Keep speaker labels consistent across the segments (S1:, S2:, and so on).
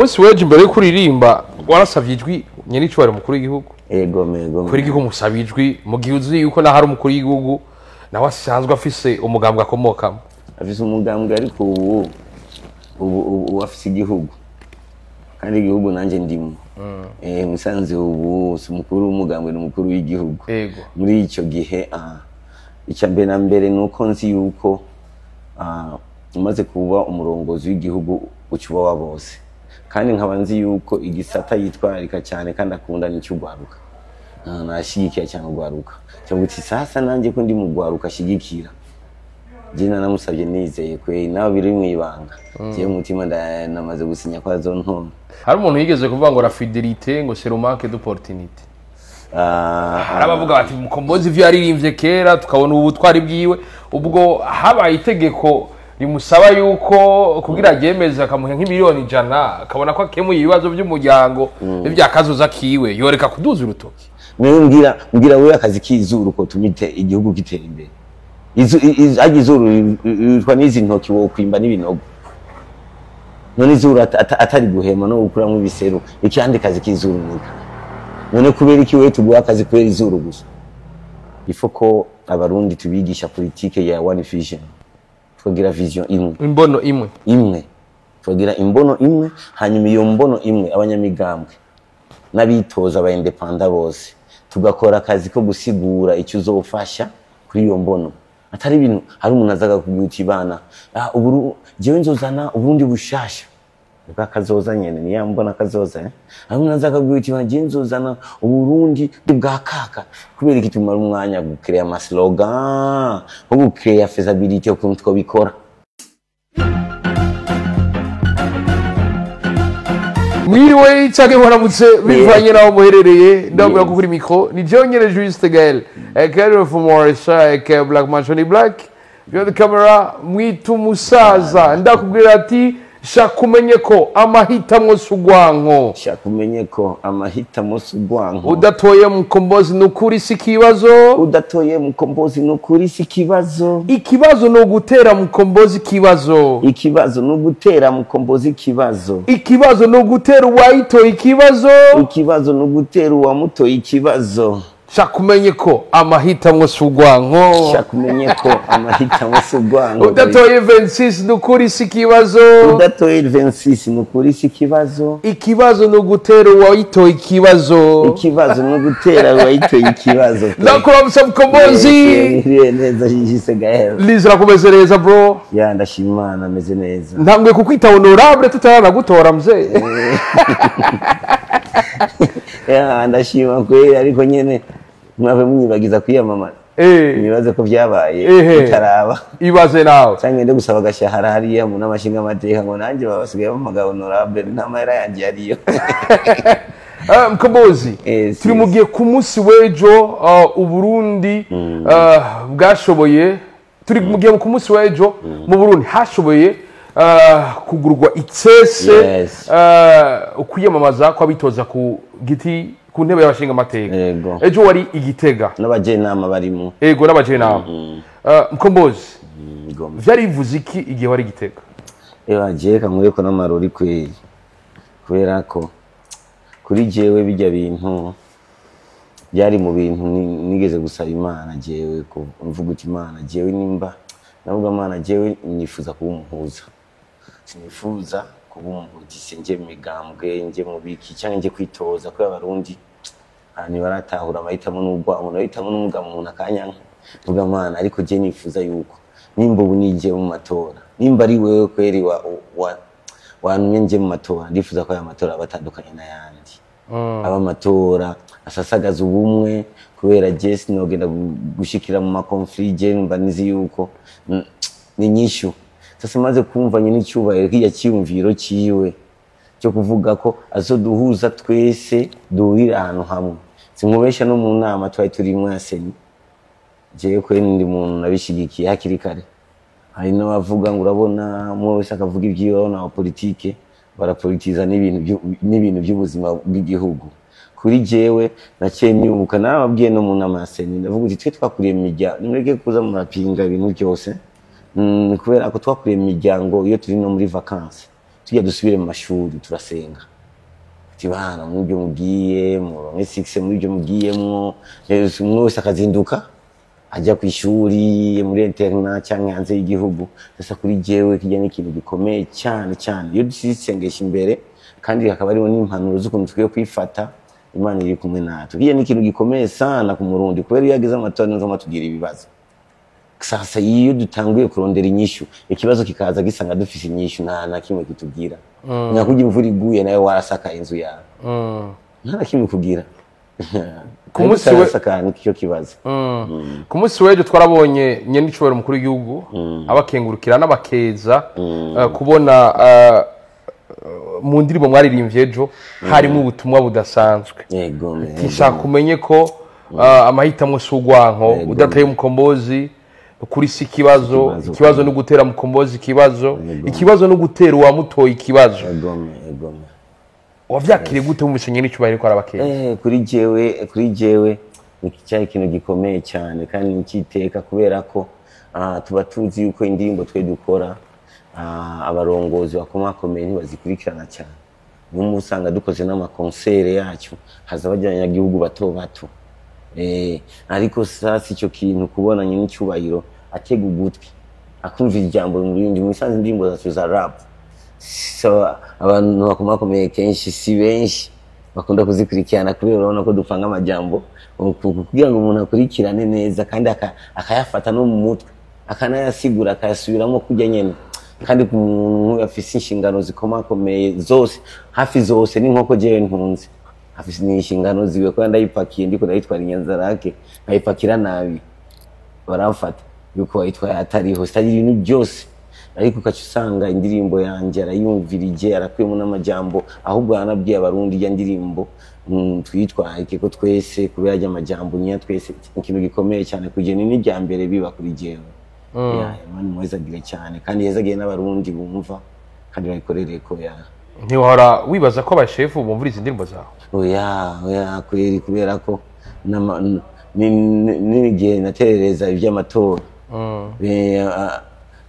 S1: Munsi weje imbere yo kuririmba warasavye ijwi nyene mukuru w'igihugu.
S2: Ego mego.
S1: Kuri igihugu musaba ijwi mu gihe uzi yuko na hari umukuru w'igihugu nawe asanzwe afise umugambwe akomokamo.
S2: Afise umugambwe ariko ubu afise igihugu. Kandi igihugu nanje ndimo. Musanze ubu si umukuru w'umugambwe ni umukuru w'igihugu.
S1: Ego.
S2: Muri ico gihe icya mbere na mbere nuko nzi yuko umaze kuba umurongozi w'igihugu ucuba wa bose. Kandi nkaba nzi yuko igisata yitwararika cyane kandi akunda n'icyugwaruka. Nashigikiye cyane ugwaruka. Cyangwa uti sasa nanje ko ndi mu gwaruka shigikira. Jina namusabye nizeye kwe nawe biri mu ibanga. Je mutima namaze gusinya kwa zonto.
S1: Hari umuntu yigeze kuvuga ngo la fidélité ngo c'est le manque d'opportunité. Hari abavuga bati Mukombozi ivyo yaririmbye kera tukabona ubu butwari bwiwe, ubwo habaye itegeko rimusaba yuko kugira aryemeze akamuha nk'imiliyoni 100 akabona ko akemuye ibibazo by'umuryango n'ivyakazoza kiwe yoreka kuduza urutoki.
S2: Mbwira wewe akazi k'izuru ko tumite igihugu gitera imbere. Izuru yitwa n'izi ntoki wo kwimba n'ibinogo. None izuru atari guhema no gukuramwo ibiseru ikandi kazi k'izuru nika. None kubera iki wewe tuguha akazi kubera izuru gusa. Ifo ko abarundi tubigisha politike ya one vision. Tukagira vision imwe.
S1: Imbono imwe.
S2: Imwe. Tukagira imbono imwe, hanyuma iyo mbono imwe abanyamigambwe n'abitoza aba independant bose tugakora akazi ko gusigura icyo uzofasha kuri iyo mbono. Atari ibintu hari umuntu azaga kuguta ibana ubu jewe nzozana ubundi bushasha bwa kazoza nyene ni yambona kazoza hari umuntu azaga kuguta ibana jewe nzozana uburundi bwa kaka kubera iki tumara umwanya gucrea ama slogan ko gucrea feasibility ukuntu twobikora.
S1: Mwiriwe cyangwa mwaramutse bivanye naho muherereye ndabwira ko kuri micro ni jewe nyene Juste Gaël aka Fumorisa aka Black Mansion Black behind the camera mwitu musaza ndakubwira ati shaka umenye ko amahitamo sugwanko.
S2: Shaka umenye ko amahitamo sugwanko.
S1: Udatoye Mukombozi nukuri si kibazo.
S2: Udatoye Mukombozi nukuri si kibazo.
S1: Ikibazo no gutera Mukombozi kibazo.
S2: Ikibazo no gutera Mukombozi kibazo.
S1: Ikibazo no gutera uwayitoye ikibazo.
S2: Ikibazo no gutera uwamutoye ikibazo.
S1: Shaka umenye ko amahitamo sugwanko.
S2: Shaka umenye ko amahitamo sugwanko.
S1: Udatoye 26 nukuri si kibazo.
S2: Udatoye 26 nukuri si kibazo.
S1: Ikibazo no gutera uwayitoye ikibazo.
S2: Ikibazo no gutera uwayitoye ikibazo.
S1: Ndakuramutsa Mukombozi.
S2: Neza Juste Gaël.
S1: Lizra kumeze neza bro.
S2: Ya ndashimana meze neza.
S1: Ntangwe kukwita honorable tutarana gutora mzee.
S2: Ya ndashima kweli ariko nyene mwabe munyibagiza kwiyamamaza. Nibaze ko byabaye bitaraba.
S1: Ibaze nawe.
S2: Cyangwa ndende gusaba gashahara hariya mu namashinga amateka ngo nanje babasigaye bamagabo honorable nta mahera yanje yariyo.
S1: Mkombozi turi mugiye ku munsi w'ejo Uburundi bwashoboye turi mugiye ku munsi w'ejo mu Burundi hashoboye kugurwa itsese ukwiyamamaza kwabitoza ku giti ku ntebe y'abashinga amateka. Ejo wari igitega
S2: n'abajenama barimo.
S1: Ego n'abajenama. Mkombozi vyari bivuze iki igihe wari igitega?
S2: Ewa je kamureko n'amarori kweli kubera ko kuri jewe bijya bintu byari mu bintu nigeze gusaba Imana jewe ko mvuga uti Imana jewe nimba navuga Imana jewe nifuza kuba umuhuza, sinifuza kuba umuhuza nje migambwe nje mu biki cyangwa nje kwitoza ko abarundi ntibaratahura amahitamo n'ubwo umuntu ahitamo n'umugabo umuntu akanyanka mvuga Imana ariko je nifuza yuko nimba ubu nije mu matora nimba ari wewe kweri wantumye nje mu matora ndifuza ko aya matora abatandukanye n'ayandi aba matora asasagaza ubumwe kubera je sinogenda gushikira mu makonflit je mba nizi yuko ni nyishu. Sasa maze kumva nyine icyubahiro kijya cyiyumviro ciwe cyo kuvuga ko azoduhuza twese duhurira ahantu hamwe. Sinkubesha no mu nama twari turi mu yaseni jewe kwe ndi muntu nabishigikiye hakiri kare. Hari n'abavuga ngo urabona umwe wese akavuga ibyiwe na politike barapolitiza n'ibintu by'ubuzima bw'igihugu. Kuri jewe naciye nibuka narababwiye no mu nama ya seni ndavuga uti twe twakuriye mu miryango nimureke kuza murapinga ibintu byose kubera ko twakuriye mu miryango iyo turi no muri vacances Tujya dusubire mu mashuri, turasenga ati bana, muri ibyo mugiye muronke succès, muri ibyo mugiyemwo. Umwe wese akazinduka ajya ku ishuri, muri internat cyangwa hanze y'igihugu. Sasa kuri jewe kijya ni ikintu gikomeye cyane cyane iyo dushyize isengesho imbere, kandi hakaba hariho n'impanuro z'ukuntu tukwiye kwifata, Imana iri kumwe natwe. Kijya ni ikintu gikomeye sana ku Murundi, kubera iyo ageze amatora nizo tugira ibibazo. Sasa iyo dutanguye kurondera inyishu, ikibazo kikaza gisanga dufise inyishu, nta na kimwe kitubwira. Nka imvura iguye nawe warasaka inzu yawe, nta na kimwe kugira.
S1: Ku munsi
S2: warasaka nicyo kibazo.
S1: Ku munsi w'ejo twarabonye nyenicubahiro umukuru w'igihugu abakengurukira n'abakeza, kubona mu ndirimbo mwaririmbye ejo harimo ubutumwa budasanzwe.
S2: Yego.
S1: Nshaka umenye ko amahitamo si urwanko. Udateye Mukombozi kuri si ikibazo.
S2: Ikibazo.
S1: Ikibazo no gutera Mukombozi ikibazo, ikibazo no gutera uwamutoye ikibazo.
S2: Yego.
S1: Wavyakiriye gute wumvise nyenicubahiro ko arabakeza?
S2: Kuri jewe ni cyari ikintu gikomeye cyane kandi ni icyiteka, kubera ko tuba tuzi yuko indirimbo twe dukora, abarongozi bakomakomeye ntibazikurikirana cyane. Niyo usanga dukoze n'ama concert yacu, haza abanyagihugu bato bato. Ariko sasa icyo kintu, kubona nyine icyubahiro atega ugutwi akumva ijambo mu bindi, mu isanzwe indirimbo zacu za rap, so abantu bakomakomeye kenshi si benshi bakunda kuzikurikirana, kubera urabona ko dupanga amajambo kugira ngo umuntu akurikirane neza kandi akayafata no mu mutwe, akanayasigura, akayasubiramo kujya nyene. Kandi ku muntu afise inshingano zikomakomeye zose, hafi zose, ni nkoko jewe ntunze afise ni inshingano ziwe, kubera ndayipakiye ndiko ndayitwara Inyanzarake, nkayipakira nabi baramfata yuko wayitwaye atariho, sitari ibintu byose. Ariko ugaca usanga indirimbo yanjye arayumvirije, arakuyemo n'amajambo, ahubwo aranabwiye Abarundi ijya ndirimbo twitwarike ko twese, kubera ajya amajambo nyine twese. Ikintu gikomeye cyane kugira ni n'irya mbere biba kuri jewe. Ya, Imana imuhezagire cyane kandi yezagire n'Abarundi bumva kandi bayikorere ko ya.
S1: Ntiwahora wibaza ko abashefu bumvira izi ndirimbo zawe?
S2: Oya, oya kweri, kubera ko n'igihe naterereza iby'amatora,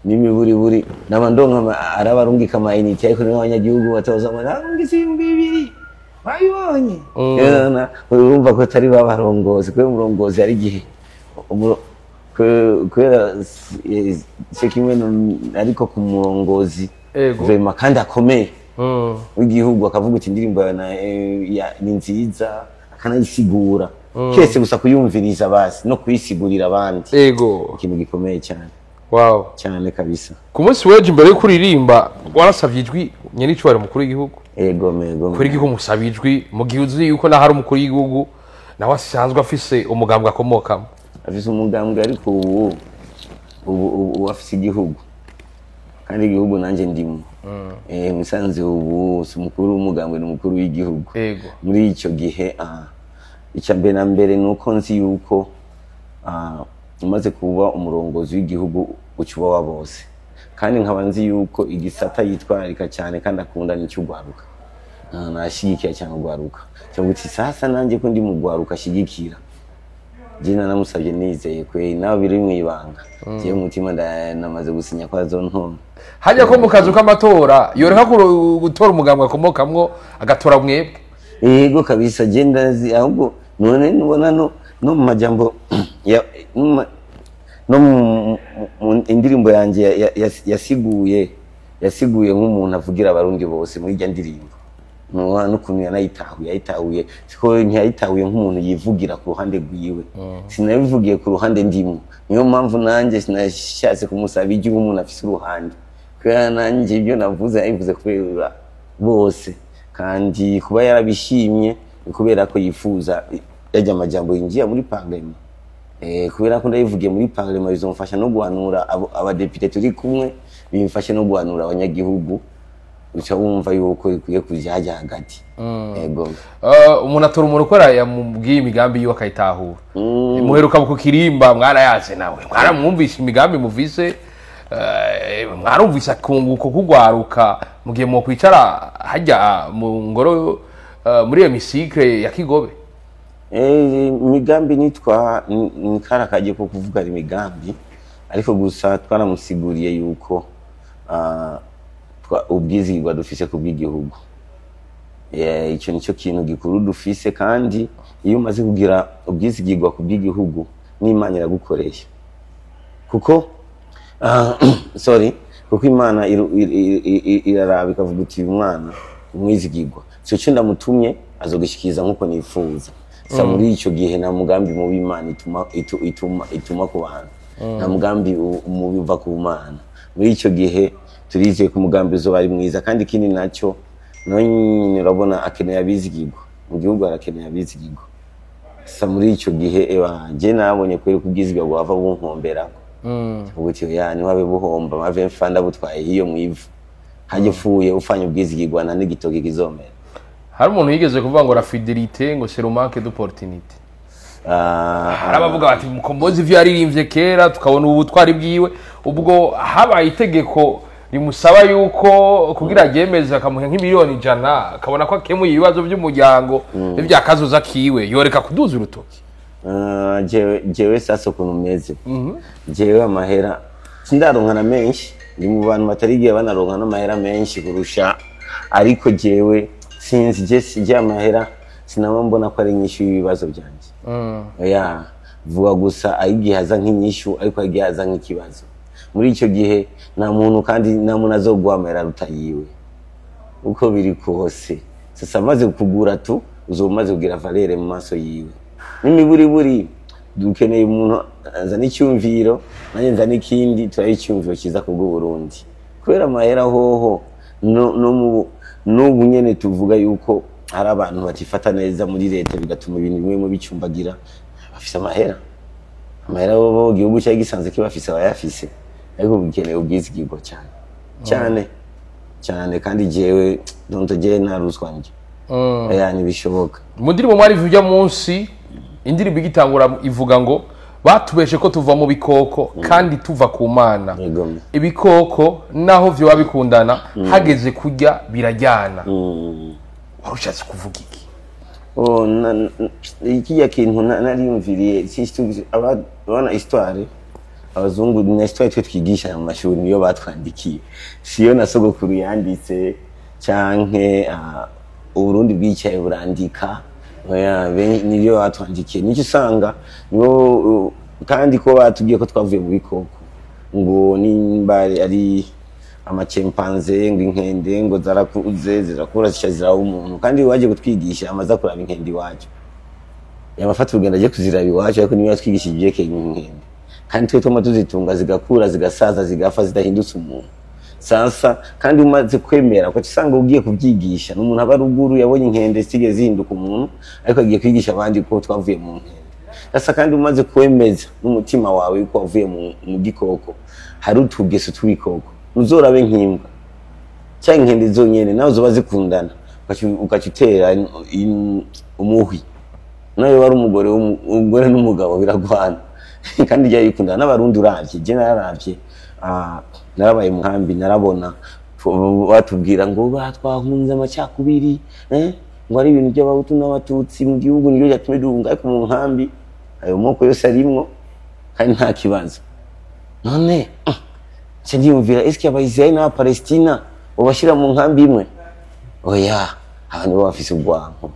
S2: n'imiburiburi naba ndonka arabarungika ama unité, ariko nibo abanyagihugu batoza ngo narungitse 2000, wabibonye. Urumva ko atari babarongozi, kubera umurongozi hari igihe kubera cyo kimwe ariko ku murongozi vraiment kandi akomeye w'igihugu, akavuga uti indirimbo yawe ni nziza, akanayisigura, keretse gusa kuyumviriza basi no kuyisigurira abandi. Ikintu gikomeye cyane. Cyane kabisa.
S1: Ku munsi w'ejo, imbere yo kuririmba, warasabye ijwi nyenicubahiro umukuru w'igihugu.
S2: Ego.
S1: Kuri igihugu musaba ijwi mu gihe uzi yuko naho ari umukuru w'igihugu, nawe asanzwe afise umugambwe akomokamo?
S2: Afise umugambwe, ariko ubu afise igihugu, kandi igihugu nanjye ndimo. Musanze ubu si umukuru w'umugambwe, ni umukuru w'igihugu. Muri icyo gihe, icya mbere na mbere ni uko nzi yuko umaze kuba umurongozi w'igihugu uca uba wa bose, kandi nkaba nzi yuko igisata yitwararika cyane kandi akunda ni icy'urwaruka. Nashyigikira cyane urwaruka, cyangwa uti sasa nanjye ko ndi mu rwaruka ashyigikira, njye nanamusabye nizeye kweri, nawe biri mu ibanga, njyewe umutima namaze gusinya ko azontora.
S1: Hajya ko mu kazu k'amatora yoreka gutora umugambwe akomokamwo, agatora mwebwe?
S2: Yego kabisa, je ndazi. Ahubwo none nubona no mu majambo no mu indirimbo yanjye yasiguye nk'umuntu avugira Abarundi bose muri irya ndirimbo. Nuha n'ukuntu yanayitahuye, yayitahuye siko, ntiyayitahuye nk'umuntu yivugira ku ruhande rwiwe. Sinabivugiye ku ruhande ndimo, niyo mpamvu nanjye sinashatse kumusaba igihe umuntu afise uruhande, kubera nanjye ibyo navuze nabivuze kubera bose. Kandi kuba yarabishimye ni kubera ko yifuza yajya amajambo yinjiye muri parlement. Kubera ko ndayivugiye muri parlement, bizomfasha no guhanura abadepite turi kumwe, bimfashe no guhanura abanyagihugu. Uca wumva yuko ikwiye kuja hajya hagati. Yego.
S1: Umuntu atora umuntu ukora yamubwiye imigambi yiwe akayitahura. Muheruka ku kirimba, mwarayaze nawe, mwaramwumvise imigambi muvise, mwarumvise akunguko kugwaruka mu gihe mwokwicara hajya mu ngoro, muri iyo hémicycle ya Kigobe?
S2: Imigambi nitwa ni kara kagiye ko kuvuga ari imigambi, ariko gusa twaramusiguriye yuko Ubwizigirwa dufise ku bw'igihugu. Icyo nicyo kintu gikuru dufise, kandi iyo umaze kugira ubwizigirwa ku bw'igihugu n'Imana iragukoresha, kuko sorry, kuko Imana iraraba ikavuga uti uyu mwana umwizigirwa, ico cyo ndamutumye azogishikiriza nkuko nifuza. Sa muri ico gihe nta mugambi mubi Imana ituma ku bantu, nta mugambi mubi uva ku Mana. Muri ico gihe turizeye ko umugambi uzoba ari mwiza. Kandi ikindi nacyo nyine urabona akeneye abizigirwa mu gihugu, arakeneye abizigirwa. Sa muri ico gihe je nabonye kweri ko ubwizigirwa bwava bunkomberako. Ubu uti ya niwabe buhomba mave mfanda butwaye hiyo mwivu hajye upfuye ufanye ubwizigirwa nta n'igitoki kizomera.
S1: Hari umuntu yigeze kuvuga ngo la fidélité ngo c'est le manque d'opportunité. Hari abavuga bati Mukombozi ivyo yaririmbye kera tukabona ubu butwari bwiwe, ubwo habaye itegeko rimusaba yuko kugira aryemeze akamuha nk'imiliyoni 100, akabona ko akemuye ibibazo by'umuryango n'ibya kazoza kiwe, yoreka kuduza urutoki.
S2: Jewe sasa ukuntu meze, jewe amahera sindaronka na menshi, ndi mu bantu batarigiye banaronka n'amahera menshi kurusha, ariko jewe sinzi, je sijya amahera sinaba mbona ko ari inyishu y'ibibazo byanje. Oya, vuga gusa ayigihe aza nk'inyishu, ariko ayigihe aza nk'ikibazo. Muri icyo gihe nta muntu, kandi nta muntu azoguha amahera aruta yiwe uko biri kose. Sasa amaze kugura tu uzoba umaze kugira valeur mu maso yiwe. N'imiburiburi dukeneye umuntu azana icyumviro, nanjye nzana ikindi, turabe icyumviro cyiza ku bw'Uburundi. Kubera amahera hoho no n'ubu nyene tuvuga yuko hari abantu batifata neza muri leta, bigatuma ibintu bimwe mu bicumbagira. Bafise amahera, amahera bo igihugu cyari gisanzwe kibafise, abayafise, ariko bikeneye ubwizigirwa cyane cyane cyane. Kandi jewe donto jewe nta ruswa njye, oya, ntibishoboka.
S1: Mu ndirimbo mwari ujya munsi, indirimbo igitangura ivuga ngo batubeshe ko tuva mu bikoko kandi tuva ku Mana.
S2: Yego.
S1: Ibikoko naho vyoba bikundana, hageze kurya birajyana. Wari ushatse kuvuga iki?
S2: Oh, ikijya kintu nariyumviriye abana histoire abazungu na histoire twe twigisha mu mashuri niyo batwandikiye, siyo na sogokuru yanditse canke Uburundi bwicaye burandika. Oya, niyo batwandikiye nicyo usanga nibo kandi ko batubwiye ko twavuye mu bikoko, ngo nimba ari amachimpanzé, ngo inkende ngo zarakuze zirakura zica ziraba umuntu. Kandi waje kutwigisha amaze kuraba inkende iwacu, yamafata urugendo aje kuziraba iwacu, ariko niwe yatwigishije ibyerekeye inkende, kandi twe tuma tuzitunga zigakura zigasaza zigafa zidahindutse umuntu. Sasa kandi umaze kwemera ko usanga ugiye kubyigisha n'umuntu aba ruguru yabonye inkende zigeze zihinduka umuntu, ariko agiye kwigisha abandi ko twavuye mu nkende. Sasa kandi umaze kwemeza n'umutima wawe yuko wavuye mu gikoko, hari utugeso tw'ibikoko, uzorabe nk'imbwa cyangwa inkende zonyene nawe zoba zikundana, ugaca utera umuhwi, nawe wari umugore umugore n'umugabo biragwana. Kandi rya yikundana n'Abarundi uravye, je nararavye, narabaye mu nkambi, narabona batubwira ngo batwahunze amacakubiri, ngo ari ibintu by'Abahutu n'Abatutsi mu gihugu nibyo byatumye duhunga, ariko mu nkambi ayo moko yose arimwo kandi nta kibazo. None nca ndiyumvira, eske Abayisiraheli n'Abapalestina bobashira mu nkambi imwe? Oya, abantu baba bafise urwanko.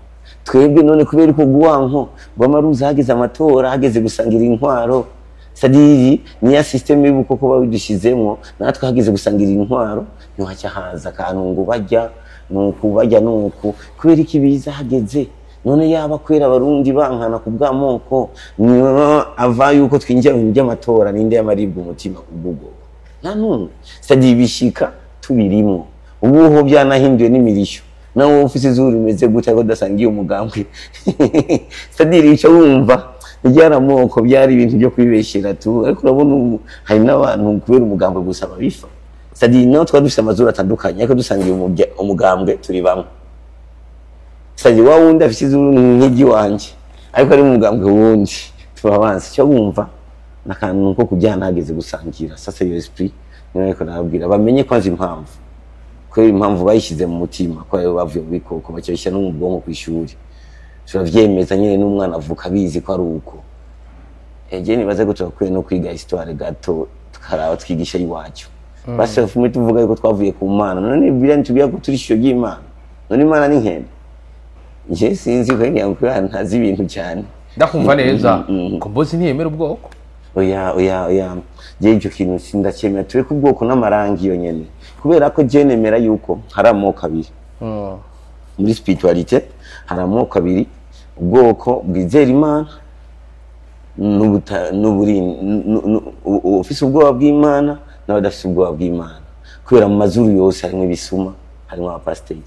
S2: Twebwe none kubera uko rwanko rw'amaruzi, hageze amatora, hageze gusangira intwaro, sadiri niya système y'ubukoko babidushizemwo, natwe hageze gusangira intwaro ntihaca haza akantu ngo bajya nuku bajya nuku. Kubera iki biza hageze? None yaba kwera Abarundi bankana ku bw'amoko ava yuko twinjira mu bintu by'amatora, ninde yamaribwa umutima ku bw'ubwo? Nta n'umwe. Sadiri bishika tubirimwo ubuho byanahinduye n'imirisho. Nawe wowe ufise izuru rimeze gute ariko udasangiye umugambwe, sadiri ico wumva byari amoko, byari ibintu byo kwibeshera tu. Ariko urabona ubu hari n'abantu kubera umugambwe gusa babifa. Sadiri naho twari dufise amazuru atandukanye, ariko dusangiye umugambwe turi bamwe. Sadiri wa wundi afise izuru nk'iry'iwanje ariko ari mu mugambwe wundi, tuba bansi. Icyo wumva n'akantu ko kujyana hageze gusangira. Sasa iyo esprit niyo, ariko nababwira bamenye kwanza impamvu, kubera impamvu bayishyize mu mutima ko aribo bavuye mu bikoko, bakabishyira no mu bwonko ku ishuri turavyemeza nyine, n'umwana avuka abizi ko ari uko. Eje nibaze ko turakwiye no kwiga histoire gato, tukaraba twigisha iwacu. Basi fume tuvuga yuko twavuye ku Mana. None Bibiliya ntitubwira ko turi ishusho ry'Imana? None Imana ni nkende? Nje sinzi ko nyankura ntazi ibintu cyane.
S1: Ndakumva neza, Mukombozi ntiyemera ubwoko.
S2: Oya, oya, oya, je icyo kintu sindakemera. Tureke ubwoko n'amarangi yonyene, kubera ko je nemera yuko hari amoko abiri muri spiritualité. Hari amoko abiri: ubwoko bwizera Imana n'uburi ufise ubwoba bw'Imana n'abadafise ubwoba bw'Imana. Kubera mu mazuru yose harimo ibisuma, harimo abapasiteri,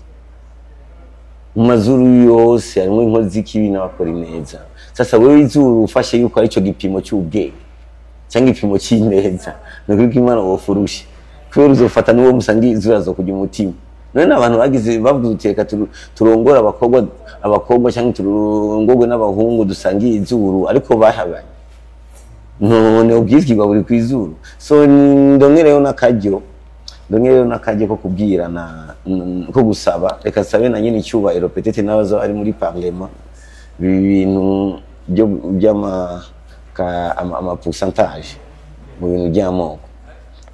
S2: mu mazuru yose harimo inkozi z'ikibi n'abakora ineza. Sasa wewe izuru ufashe yuko aricyo gipimo cy'ubwenge cyangwa igipimo cy'ineza, ni ukuri ko Imana wofurushe, kubera uzofata n'uwo musangiye izuru azokujya umutima. None abantu bagize bavuze uti: "Reka turongore abakobwa cyangwa turongorwe n'abahungu dusangiye izuru," ariko bahabanye. None ubwizigirwa buri ku izuru? So ndongereyo n'akaryo ko kubwira na ko gusaba, reka sabe na nyine icyubahiro, peut-être n'abazo ari muri parlement, ibi bintu byo by'ama ama pourcentage mu bintu by'amoko,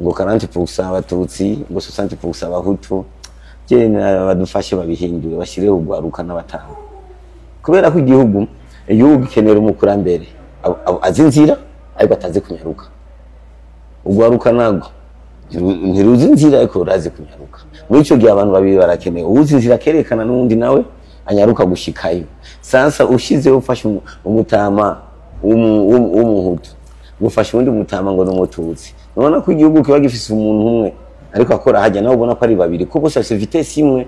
S2: ngo 40% abatutsi, ngo 60% abahutu, je badufashe babihindure, bashyireho urwaruka n'abatanga, kubera ko igihugu gikenera umukurambere azi inzira ariko atazi kunyaruka. Urwaruka ntabwo ntiruzi inzira ariko rurazi kunyaruka. Muri icyo gihe abantu babiri barakenewe: uwuzi inzira akerekana, n'uwundi nawe anyaruka gushikayo. Sasa ushizeho ufashe umutama w'umuhutu, gufasha uwundi mutama ngo ni umututsi, ubona ko igihugu kiba gifise umuntu umwe ariko akora hajya, nawe ubona ko ari babiri, kuko bose bafise vitesse imwe.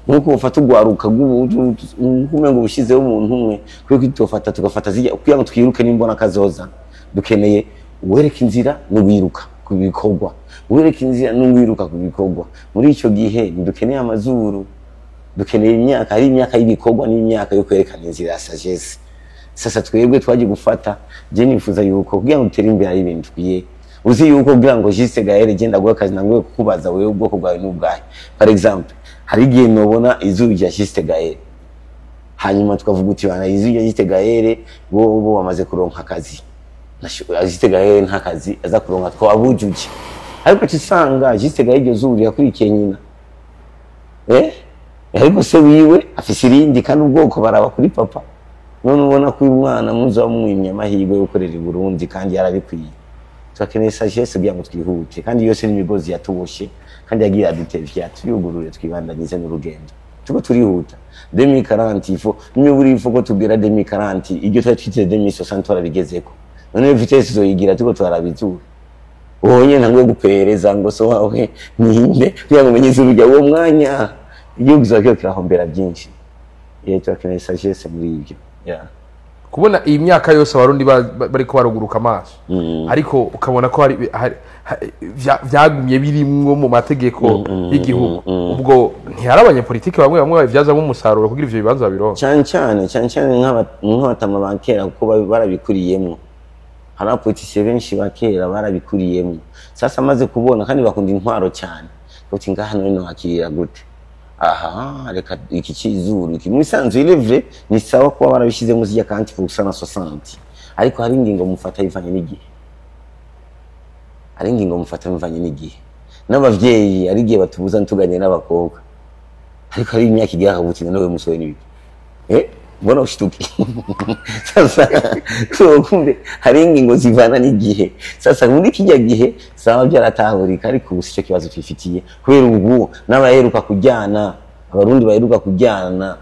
S2: Nkuko ufata urwaruka rw'ubu ngo ubushizeho umuntu umwe, kuko tufata tugafata zijya kugira ngo twiruke n'imbona kazoza. Dukeneye uwereka inzira n'uwiruka ku bikorwa, uwereka inzira n'uwiruka ku bikorwa. Muri icyo gihe ntidukeneye amazuru, dukeneye imyaka. Hari imyaka y'ibikorwa n'imyaka yo kwerekana inzira ya sagesse. Sasa twebwe twagiye gufata, je nifuza yuko kugira ngo dutere imbere ari ibintu tukwiye uzi yuko kugira ngo Juste Gaël genda guha akazi, nangoye kukubaza wewe ubwoko bwawe n'ubwahe. Par exemple, hari igihe nobona izuru rya Juste Gaël, hanyuma tukavuga uti: "Bana, izuru rya Juste Gaël bo bamaze kuronka akazi." Juste Gaël nta kazi aza kuronka, twabujuje, ariko usanga Juste Gaël iryo zuru yakurikiye nyina, ariko se wiwe afise irindi, kandi ubwoko baraba kuri papa. None ubona ko uyu mwana muza mumwimye amahirwe yo gukorera i Burundi kandi yarabikwiye. Turakeneye sagesse kugira ngo twihute, kandi yose n'imigozi yatuboshe kandi yagiye adutevya, tuyugurure, twibandanyize n'urugendo. Tuko turihuta 2040, ifo n'imiburi, ifo ko tugera 2040. Iryo twari twiteze 2060 twarabigezeko. None vitesse tuzoyigira tuko twarabizura? Wowe nyene ntanguye guperereza ngo so wawe ninde kugira ngo umenye izuru ryawe, uwo mwanya igihugu kizoba kiriko kirahombera byinshi. Turakeneye sagesse muri ibyo, yeah.
S1: Kubona iyi myaka yose abarundi bariko baruguruka amaso, ariko ukabona ko hari vyagumye birimwo mu mategeko y'igihugu, ubwo ntihari abanyepolitike bamwe bamwe babivyazamo umusaruro kugira ivyo bibanza babironke?
S2: Cyane cyane, cyane cyane nk'abatama ba kera, kuko barabikuriyemwo. Hari abapolitisiye benshi ba kera barabikuriyemwo. Sasa amaze kubona, kandi bakunda intwaro cyane, uti: "Ngaha none nohakirira gute? Aha reka iki cyizuru iki." Mu isanzwe ilevre ni sawa kuba barabishizemo zijya 40% na 60, ariko hari ingingo mufata bivanye n'igihe, hari ingingo mufata bivanye n'igihe. N'abavyeyi hari igihe batubuza ntituganye n'abakobwa, ariko hari imyaka igera akavuga uti: "Nawe musore n'ibiki, mbona ushituke?" Sasa so kumbe hari ingingo zivana n'igihe. Sasa muri kijya gihe sawa byaratahurika, ariko ubu sico kibazo twifitiye, kubera ubu n'abaheruka kujyana, abarundi baheruka kujyana,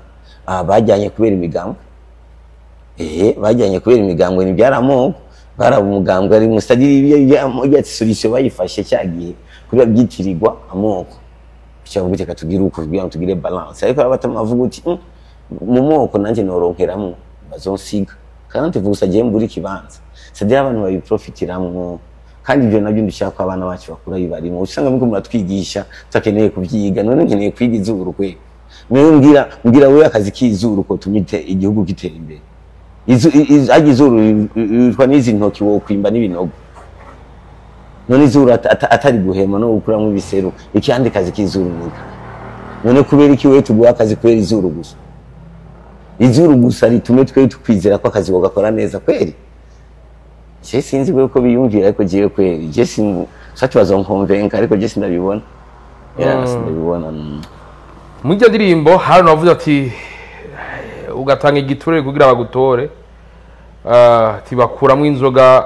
S2: bajyanye kubera imigambwe, bajyanye kubera imigambwe, ntibyari amoko, baraba umugambwe ari musadiri ya solution bayifashe cya gihe kubera byitirirwa amoko, cyangwa reka tugire uko kugira ngo tugire balance. Ariko abatama bavuga uti: Mu moko nanjye noronkeramwo bazonsiga kandi tuvuga gusa giye mbura ikibanza." C'est-à-dire abantu babiprofitiramwo, kandi ibyo nabyo ndashaka ko abana bacu bakura bibarimo. Usanga muko muratwigisha tutakeneye kubyiga. None nkeneye kwiga izuru kwe? Niwe mbwira wewe akazi k'izuru ko tumite igihugu gitera imbere. Ajya izuru ritwa n'izi ntoki wokwimba n'ibinogo. None izuru atari guhema no gukuramo ibiseru, ikindi kazi k'izuru nika? None kubera iki wewe tuguha akazi kubera izuru gusa? Izuru gusa ritume twe tukwizera ko akazi wagakora neza kweri? Je sinzi wewe ko biyumvira, ariko jewe kweri je Sati bazonkonvenka, ariko je sindabibona. Yeah, sindabibona.
S1: Muri iryo ndirimbo hari navuze ati ugatanga igiturire kugira bagutore, tibakuramo inzoga,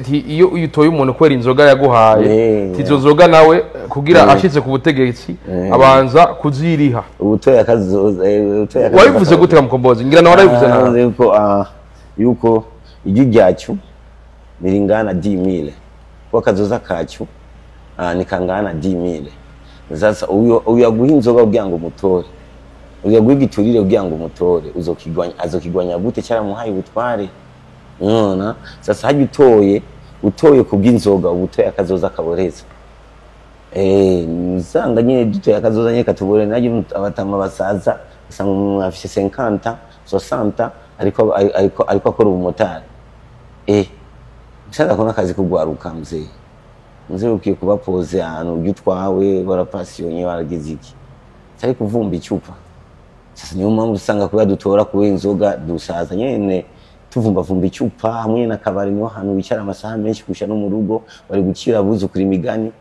S1: iyo utoye umuntu kubera inzoga yaguhaye, tizo nzoga nawe kugira ashitse ku butegetsi abanza kuziriha.
S2: Ubutoya kazoza, ubutoya.
S1: Wabivuze gute Mukombozi? Ngira nawe warabivuze nawe.
S2: Yuko yuko igi ryacu niringana 10000, kwa kazoza kacu nikangana 10000. Sasa uyo aguha inzoga kugira ngo umutore, uyo aguha igiturire kugira ngo umutore, uzokigwanya, azokigwanya gute cyaramuhaye ubutware? Nona sasa hajya utoye kubw'inzoga, ubutoye akazoza kaboreza. Usanga nyine dutoye akazoza nyine katubore, naje abatama basaza usanga umuntu afise 50 60 ariko akora ubumotari. Usanga akora akazi kugwaruka mzee. Mzee ukiye kubapoze ahantu ujya utwawe barapasiyonye baragize iki, tari kuvumba icupa. Sasa niyo mpamvu usanga kuba dutora kuba inzoga dusaza nyene tuvumba vumba icupa hamwe n'akabari, niho hantu wicara amasaha menshi kusha no mu rugo bari gukira abuzukuru imigani.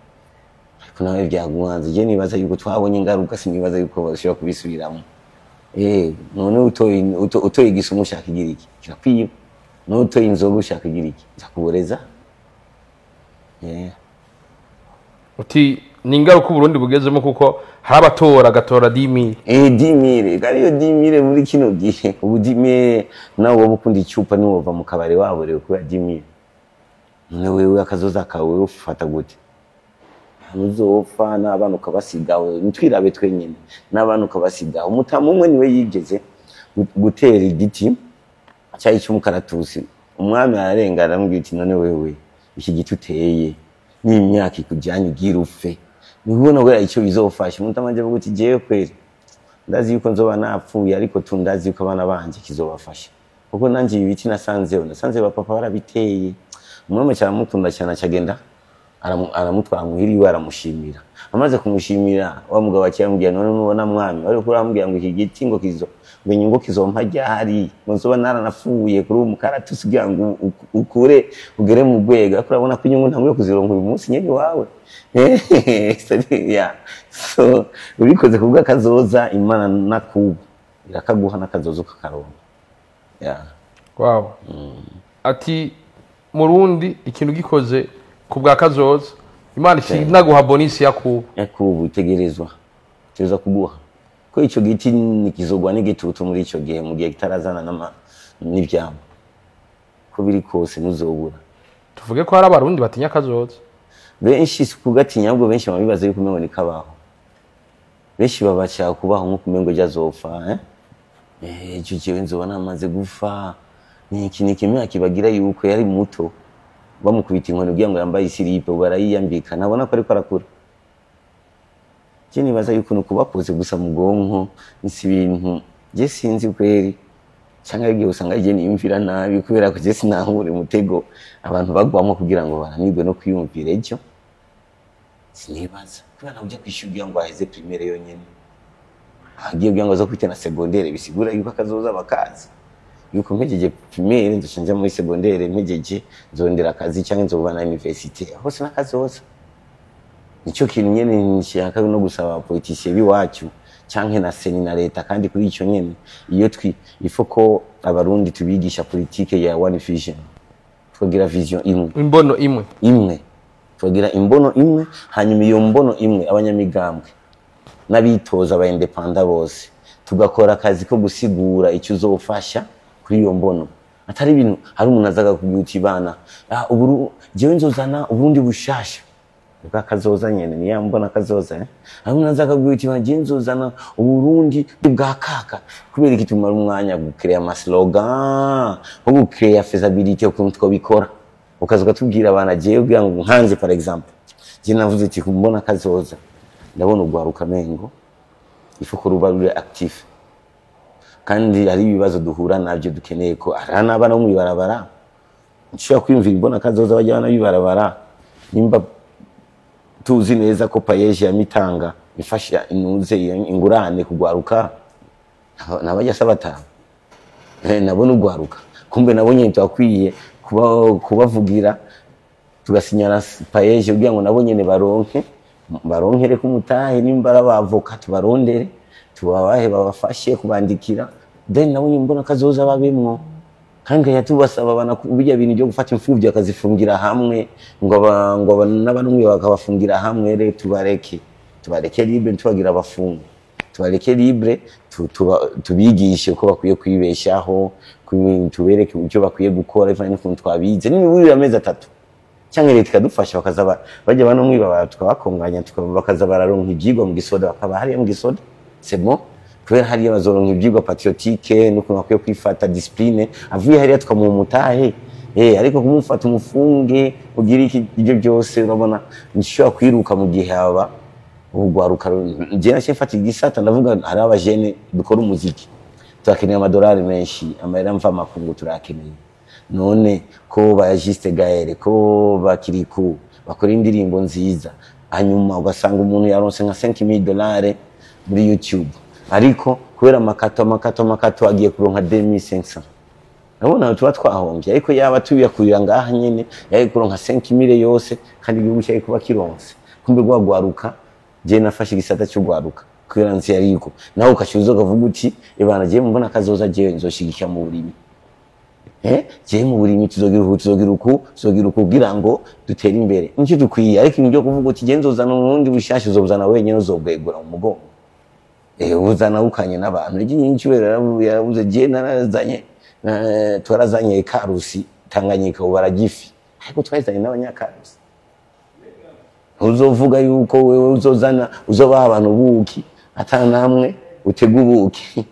S2: Ariko nawe byaguhanze, je nibaza yuko twabonye ingaruka, sinibaza yuko bashobora kubisubiramo. None utoye igisumu ushaka igira iki kirakwiba, none utoye inzoga ushaka igira iki nzakuboreza.
S1: Uti ni ingaruka Burundi bugezemo kuko hari abatora agatora 10000.
S2: 10000 kandi iyo 10000 muri kino gihe ubu 10000 nawe wowe ukunda icupa ni wova mu kabari wabo rero kubera 10000. None wewe akazoza kawe ufata gute? Ntuzopfa n'abana ukabasiga, ntwirabe twenyene n'abana ukabasiga. Umutamu umwe niwe yigeze gutera igiti cyayi cy'umukaratusi, umwami ararengana aramubwira ati none wewe iki giti uteye n'imyaka ikujyanye ugira upfe, nibona wera icyo bizofasha. Umutamu aje avuga ati jewe kweri ndazi yuko nzoba napfuye, ariko tu ndazi yuko abana banje kizobafasha, kuko nanje ibi biti nasanzeho, nasanze ba papa barabiteye. Umwami cyaramukunda cyane acagenda aramutwara muhiri iwe aramushimira. Amaze kumushimira wa mugabo akiyambwira none nubona mwami wari kurambwira ngo iki giti ngo kizo ngo inyungu kizompa ryari, ngo nzoba naranapfuye kuri uwo mukaratusi kugira ngo ukure ugere mu rwego, ariko urabona ko inyungu ntabwo kuzironka uyu munsi nyene wawe. So ubikoze kubwa kazoza, Imana nakubu irakaguha n'akazoza ukakaronka.
S1: Wow. Ati Murundi ikintu gikoze kubwa kazoza, Imana inaguha bonisi yakubu.
S2: Yakubu itegerezwa kuguha ko ico giti nikizogwa n'igitutu muri ico gihe mu gihe kitarazana n'ivyamwa, ko biri kose ntuzobura.
S1: Tuvuge ko hari abarundi batinya kazoza
S2: benshi, si kugatinya ahubwo benshi babibaza yuko umengo ni kabaho, benshi babashaka kubaho nko kumengo jazopfa. Ico gihe nzoba namaze gufa niki niki, imyaka ibagira yuko yari muto bamukubita inkoni kugira ngo yambaye isiripe barayiyambika, nabona ko ariko arakura. Je nibaza yuko nukubapoze gusa mu bwonko nsi ibintu je sinzi kweri, cyangwa igihe usanga je niyumvira nabi kubera ko je sinahure mutego abantu bagwamo kugira ngo baranigwe no kwiyumvira ejo. Sinibaza kubera ujya kwishyura ngo aheze primaire yonyene, agiye kugira ngo azo kwite na secondaire, bisigura yuko akazoza bakazi yuko mpejeje primaire nzoca nja muri secondaire, mpejeje nzondera akazi cyangwa nzoba na université, aho sinakazoza. Nico kintu nyene nshaka no gusaba politiciens biwacu canke na seni na leta, kandi kuri ico nyene iyo twi ifo ko abarundi tubigisha politique ya one vision, tukagira vision imwe,
S1: imbono imwe
S2: imwe, tukagira imbono imwe, hanyuma iyo mbono imwe abanyamigambwe n'abitoza aba independant bose tugakora akazi ko gusigura icyo uzofasha kuri iyo mbono. Atari ibintu hari umuntu azaga kubwira uti bana ubu jewe nzozana ubundi bushasha bwa kazoza nyene ni yambona kazoza. Hari umuntu azaga kubwira uti bana jewe nzozana uburundi bwa kaka, kubera iki tumara umwanya gucrea ama slogan nko gucrea feasibility ukuntu twabikora, ukaza ukatubwira abana jewe kugira ngo nkanze par exemple je navuze ati kumbona kazoza ndabona ugwaruka mengo ifu ko ruba ruri actif, kandi hari ibibazo duhura navyo dukeneye ko ari n'abana bo mwibarabara nshobora kwiyumvira imbona kazoza bajya bana bibarabara, nimba tuzi neza ko payeje ya mitanga ifasha inuze ingurane kugwaruka nabajya sabatanga nabona ugwaruka, kumbe nabo nyine twakwiye kubavugira Tugasinyana PAEEJ kugira ngo nabo nyene baronkere kumutahe, nimba ari abavoka tubarondere, tubabahe, babafashe kubandikira, then nabo nyene mbona kazoza babemwo. Kandi yatubasaba bana bijya bintu byo gufata imfubyi akazifungira hamwe, ngo n'abanumwe bakabafungira hamwe. Re tubareke libre, tubagira abafunga, tubareke libre, tubigishe uko bakwiye kwibeshaho, tubereke icyo bakwiye gukora bivanye n'ukuntu twabize, n'imiburire amezi 3 cyangwa leta ikadufasha, bakaza bajya bano mwiba, tukabakonganya, bakaza bararonka ibyigwa mu gisoda, bakaba hariya mu gisoda, c'est bon, kubera hariya bazoronka ibyigwa patriotique n'ukuntu bakwiye kwifata, discipline. Avuye hariya tukamuha umutahe. Ariko kumufata umufunge ugira iki, ibyo byose urabona nshobora kwiruka mu gihe aba ugwaruka. Njye naciye mfata igisata, ndavuga hari abajene dukora umuziki, turakeneye amadolari menshi, amahera mva makungu turakeneye. None ko ba Juste Gaël, ko ba Kirikou bakora indirimbo nziza, hanyuma ugasanga umuntu yaronse nka 5000 dollars muri YouTube, ariko kubera amakato agiye kuronka 2500, urabona tuba twahombye. Ariko yaba tubiyakurira ngaha nyene, yari kuronka 5000 yose, kandi igihugu cyari kuba kironse. Kumbe gwagwaruka, je nafashe igisata cy'ugwaruka kubera nzi yariko, nawe ukacuza ukavuga uti: "Ibana je mbona kazoza, je nzoshigikira mu burimi, je mu burimi tuzogira uku, tuzogira uku, tuzogira uku kugira ngo dutere imbere." Nicyo dukwiye. Ariko ibintu byo kuvuga uti: "Je nzozana ubundi bushasha", uzobuzana wenyine, uzobwegura mu mugongo, uzana ukanye n'abantu. Iki nyinshi yarabuze. Je narazanye, twarazanye Karusi, Tanganyika ubu baragifi, ariko twazanye n'abanyakarusi. Uzovuga yuko wewe uzozana, uzobaha abantu ubuki ata namwe utega ubuki,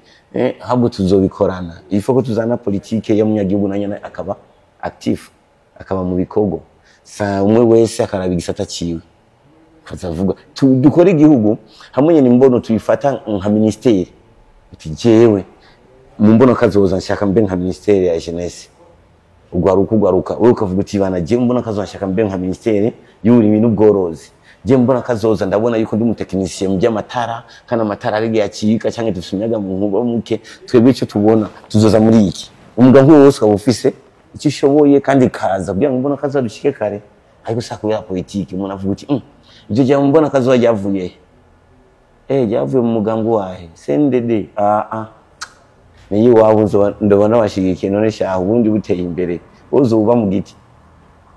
S2: ahubwo tuzobikorana. Il faut ko tuzana politike y'umunyagihugu, na nyene akaba actif, akaba mu bikorwa, sa umwe wese akaraba igisata ciwe, kazavuga dukore igihugu hamwe nyene. Imbono tuyifata nka ministeri, uti: "Jewe mu mbono kazoza nshaka mbe nka ministeri ya jeunesse, ugwaruka." Wewe ukavuga uti: "Bana, je mbona kazoza nshaka mbe nka ministeri y'uburimyi n'ubworozi. Je mbona kazoza ndabona yuko ndi umutekinisiye mu by'amatara, kandi amatara ari yacika, cyangwa dufite umuyaga mu nkuba muke. Twebwe icyo tubona tuzoza muri iki." Umugambi wose ukaba ufise icyo ushoboye kandi kaza kugira ngo mbona kazoza dushike kare. Ariko sa kubera politiki, umuntu avuga uti: "Ibyo gihe mbona kazoza ryavuye he? Ryavuye mu mugambi wahe? CNDD? Ah ah, niyo iwabo ndobona bashigikiye. None shaha ubundi buteye imbere, uzoba mu giti,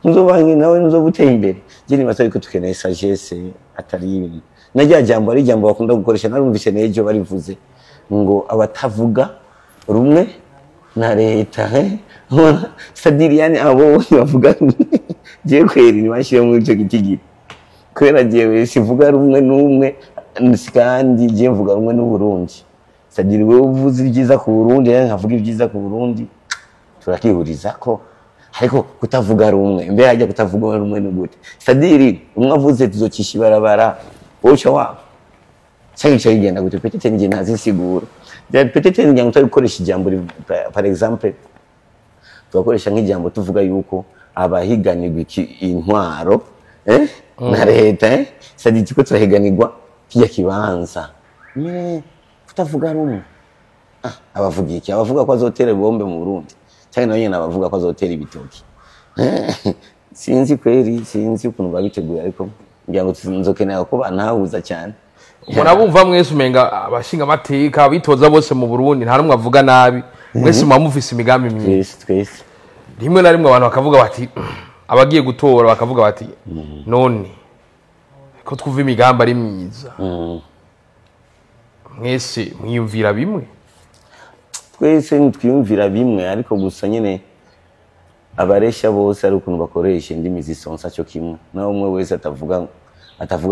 S2: nzoba nawe nzoba uteye imbere." Je nibaza yuko tukeneye sagesse, atari ibintu na rya jambo ari ijambo bakunda gukoresha. Narumvise n'ejo barivuze ngo abatavuga rumwe na leta, c'est-à-dire yani abo bavuga rumwe, je kweri ntibashire muri ico gitigiri, kubera jewe sivuga rumwe n'umwe, kandi je mvuga rumwe n'Uburundi. C'est-à-dire wewe uvuze ibyiza ku Burundi, nanjye nkavuga ibyiza ku Burundi, turakihuriza ko. Ariko kutavuga rumwe, mbe hajya kutavuga rumwe ni gute? C'est-à-dire umwe avuze tuzocisha ibarabara, wowe uca waba cyangwa ico bigenda gute? Peut-être njye ntazi insiguro. Peut-être ngira ngo tutari gukoresha ijambo par exemple tugakoresha nk'ijambo tuvuga yuko abahiganirwa intwaro na leta, c'est-à-dire turiko turahiganirwa kirya kibanza. Mais kutavuga rumwe, abavuga iki? Abavuga ko azotera ibombe mu Burundi, cyangwa nawe nyene abavuga ko azotera ibitoki? Sinzi kweri, sinzi ukuntu babiteguye, ariko ngira ngo nzokenera ko bantahuza cyane.
S1: Murabumva mwese, umenga abashinga amateka abitoza bose mu Burundi nta numwe avuga nabi, mwese muba mufise imigambi myiza.
S2: Twese, twese.
S1: Rimwe na rimwe abantu bakavuga bati, abagiye gutora bakavuga bati: "None ko twumva imigambi ari myiza, mwese mwiyumvira bimwe?"
S2: Twese ntitwiyumvira bimwe, ariko gusa nyine abaresha bose ari ukuntu bakoresha indimi zisonsa cyo kimwe, naho umwe wese atavuga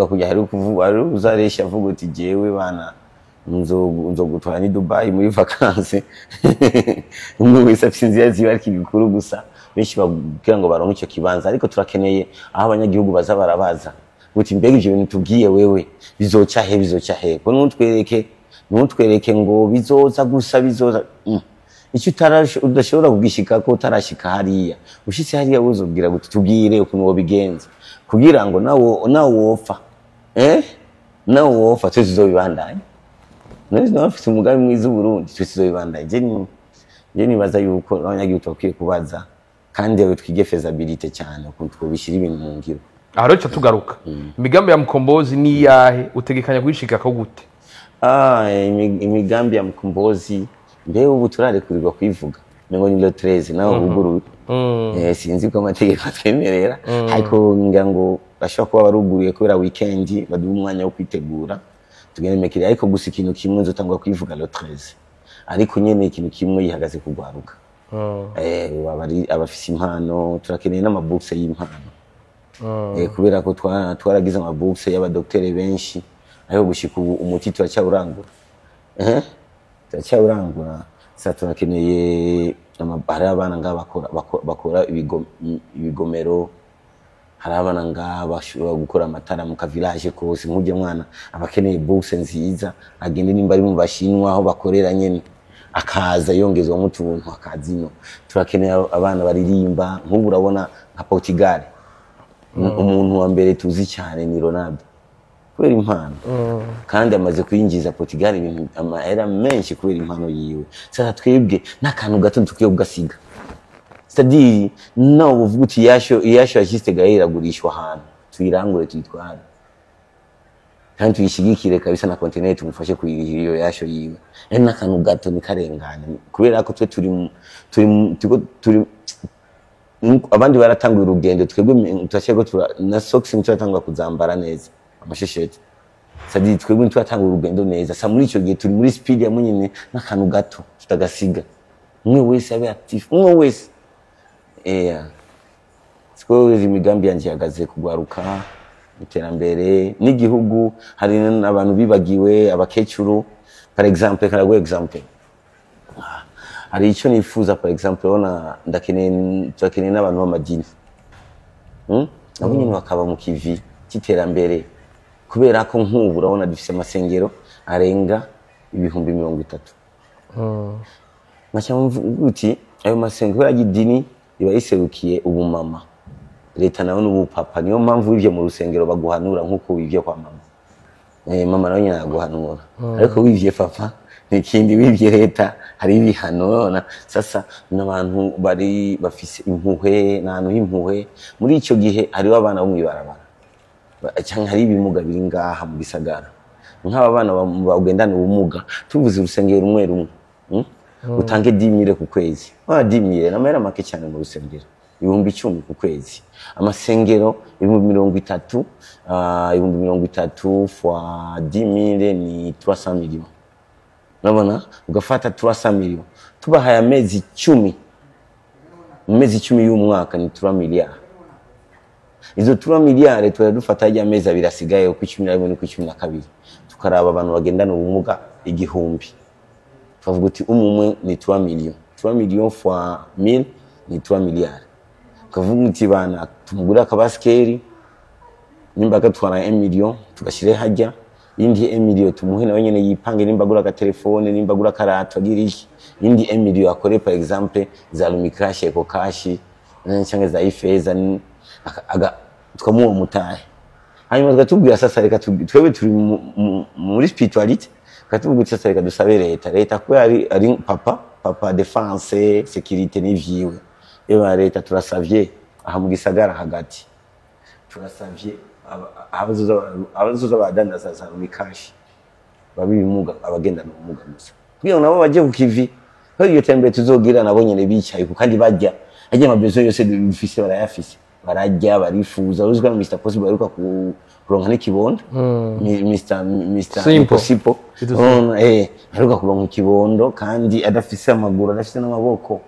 S2: kujya. Hari kuvuga, hari uzaresha avuga uti: "Jewe bana nzogutwara ni Dubai muri vacances." Umwe wese afite inzira ziwe, ariko ibikuru gusa benshi bagira ngo baronke icyo kibanza. Ariko turakeneye aho abanyagihugu baza barabaza uti: "Mbega ivyo bintu tubwiye wewe bizoca he? Bizoca he?" Ko ntutwereke ngo bizoza gusa, bizoza. Icyo udashobora kugishika ko utarashika hariya, ushitse hariya wuzobwira gute? Tubwire ukuntu wobigenza kugira ngo nawe wopfa, nawe wopfa, twese tuzobibandanya. None nawe afite umugambi mwiza w'Uburundi, twese tuzobibandanya. Je nibaza yuko abanyagihugu bakwiye kubaza. Kandi rero twige faisabilité cyane, ukuntu twobishyira ibintu mu ngiro.
S1: Aha rero tugaruka, imigambi ya Mukombozi ni iyahe? Utegekanya kuyishikako gute?
S2: Imigambi ya Mukombozi, mbe ubu turarekurirwa kuyivuga? Ngo ni le 13 naho buguruye. Sinzi ko amategeko atwemerera, ariko ngira ngo bashobora kuba baruguruye kubera weekend, baduha umwanya wo kwitegura tugende mekiri. Ariko gusa ikintu kimwe nzotangwa kuyivuga le 13, ariko nyene ikintu kimwe yihagaze kugwaruka. Abari abafise impano, turakeneye n'amabourse y'impano. Kubera ko twaragize amabourse y'abadoktere benshi, ariko gushika ubu umuti turacyawurangura. Turacyawurangura. Sasa turakeneye hari abana ngaha bakora ibigomero, hari abana ngaha bashobora gukora amatara mu kavillage kose. Nk'urya mwana aba akeneye bourse nziza, agende nimba ari mu Bashinwa aho bakorera nyene, akaza yongezwamo utuntu akaza ino. Turakeneye abana baririmba. Nk'ubu urabona nka Portugal, umuntu wa mbere tuzi cyane ni Ronaldo kubera impano, kandi amaze kuyinjiza Portugal ibintu amahera menshi kubera impano yiwe. Sasa twebwe n'akantu gato dukwiye kugasiga, c'est-à-dire nawe uvuga uti yasho yasho yashyize gahe iragurishwa ahantu, tuyirangure, tuyitware kandi tuyishigikire kabisa na kontineri, tumufashe kuyirihira iyo yasho yiwe. Ari n'akantu gato ntikarengane, kubera ko twe turi mu- turi mu- turiko turi abandi baratanguye urugendo, twebwe turashyira ko na socks ntituratangura kuzambara neza, amashesheti. C'est-à-dire twebwe ntituratangura urugendo neza. Sa muri icyo gihe turi muri speed ya nyine, n'akantu gato tutagasiga, umwe wese abe actif, umwe wese. Siko imigambi yanjye ihagaze kugwaruka, iterambere n'igihugu. Hari n'abantu bibagiwe, abakecuru par exemple. Karaguha exemple, hari icyo nifuza. Par exemple urabona ndakeneye, turakeneye n'abantu b'amadini, Nabo nyine bakaba mu kivi cy'iterambere, kubera ko nk'ubu urabona dufise amasengero arenga 30,000. Nkaca mvuga uti ayo masengero, kubera ko idini riba riserukiye ubumama, leta nawe n'ubupapa, niyo mpamvu wivye mu rusengero baguhanura nk'uko wivye kwa mama. Mama nawe nyine araguhanura, ariko wivye papa nikindi, wivye leta hari ibihano. Urabona sasa n'abantu bari bafise impuhwe, n'ahantu h'impuhwe. Muri ico gihe hariho abana bo mw'ibarabara canke hari ibimuga biri ngaha mu gisagara. Nk'aba bana bagendana ubumuga, tuvuze urusengero rumwe rumwe, Utange 10,000 ku kwezi. 10,000 n'amahera make cyane mu rusengero, 10,000 ku kwezi. Amasengero 30,000, 30,000 fois 10,000 ni 300 millions. Urabona ugafata 300 millions, tubahaye amezi 10, mu mezi 10 y'umwaka ni 3 miliyari. Izo 3 miliyari turadufata ajya amezi 2 asigaye, ku 11 no ku 12, tukaraba abantu bagendana ubumuga 1000, tukavuga uti umwe umwe ni 3 millions, 3 millions fois 1000 ni 3 miliyari. Tukavuga uti bana tumugure akabasikeri, nimba gatwara 1 million tugashyire hajya, indi 1 million tumuhe nawe nyene yipange, nimba agura agatelefone, nimba agura akarato, agira iki, indi 1 million akore par exemple za Lumicash, Ecocash cyangwa za Ifeza, tukamuha umutahe. Hanyuma tukatubwira sasa reka twebwe turi muri spiritualité, tukatubwira uti sasa reka dusabe leta, leta kubera ari papa, papa défense sécurité n'ivyiwe. Eba leta, turasavye aha mu gisagara hagati, turasavye abazoza badandaza za Lumicash babi ibimuga, abagendana ubumuga gusa, kugira ngo nabo baje ku kivi. Ko iryo terambere tuzogira nabo nyene bicaye, kandi barya ajya amabezo yose dufise barayafise, bararya, barifuza. Uzwi na Mr Possible aheruka kuronka n'ikibondo, Mr
S1: Simple.
S2: Simple.
S1: It
S2: Aheruka kuronka ikibondo kandi adafise amaguru, adafise n'amaboko.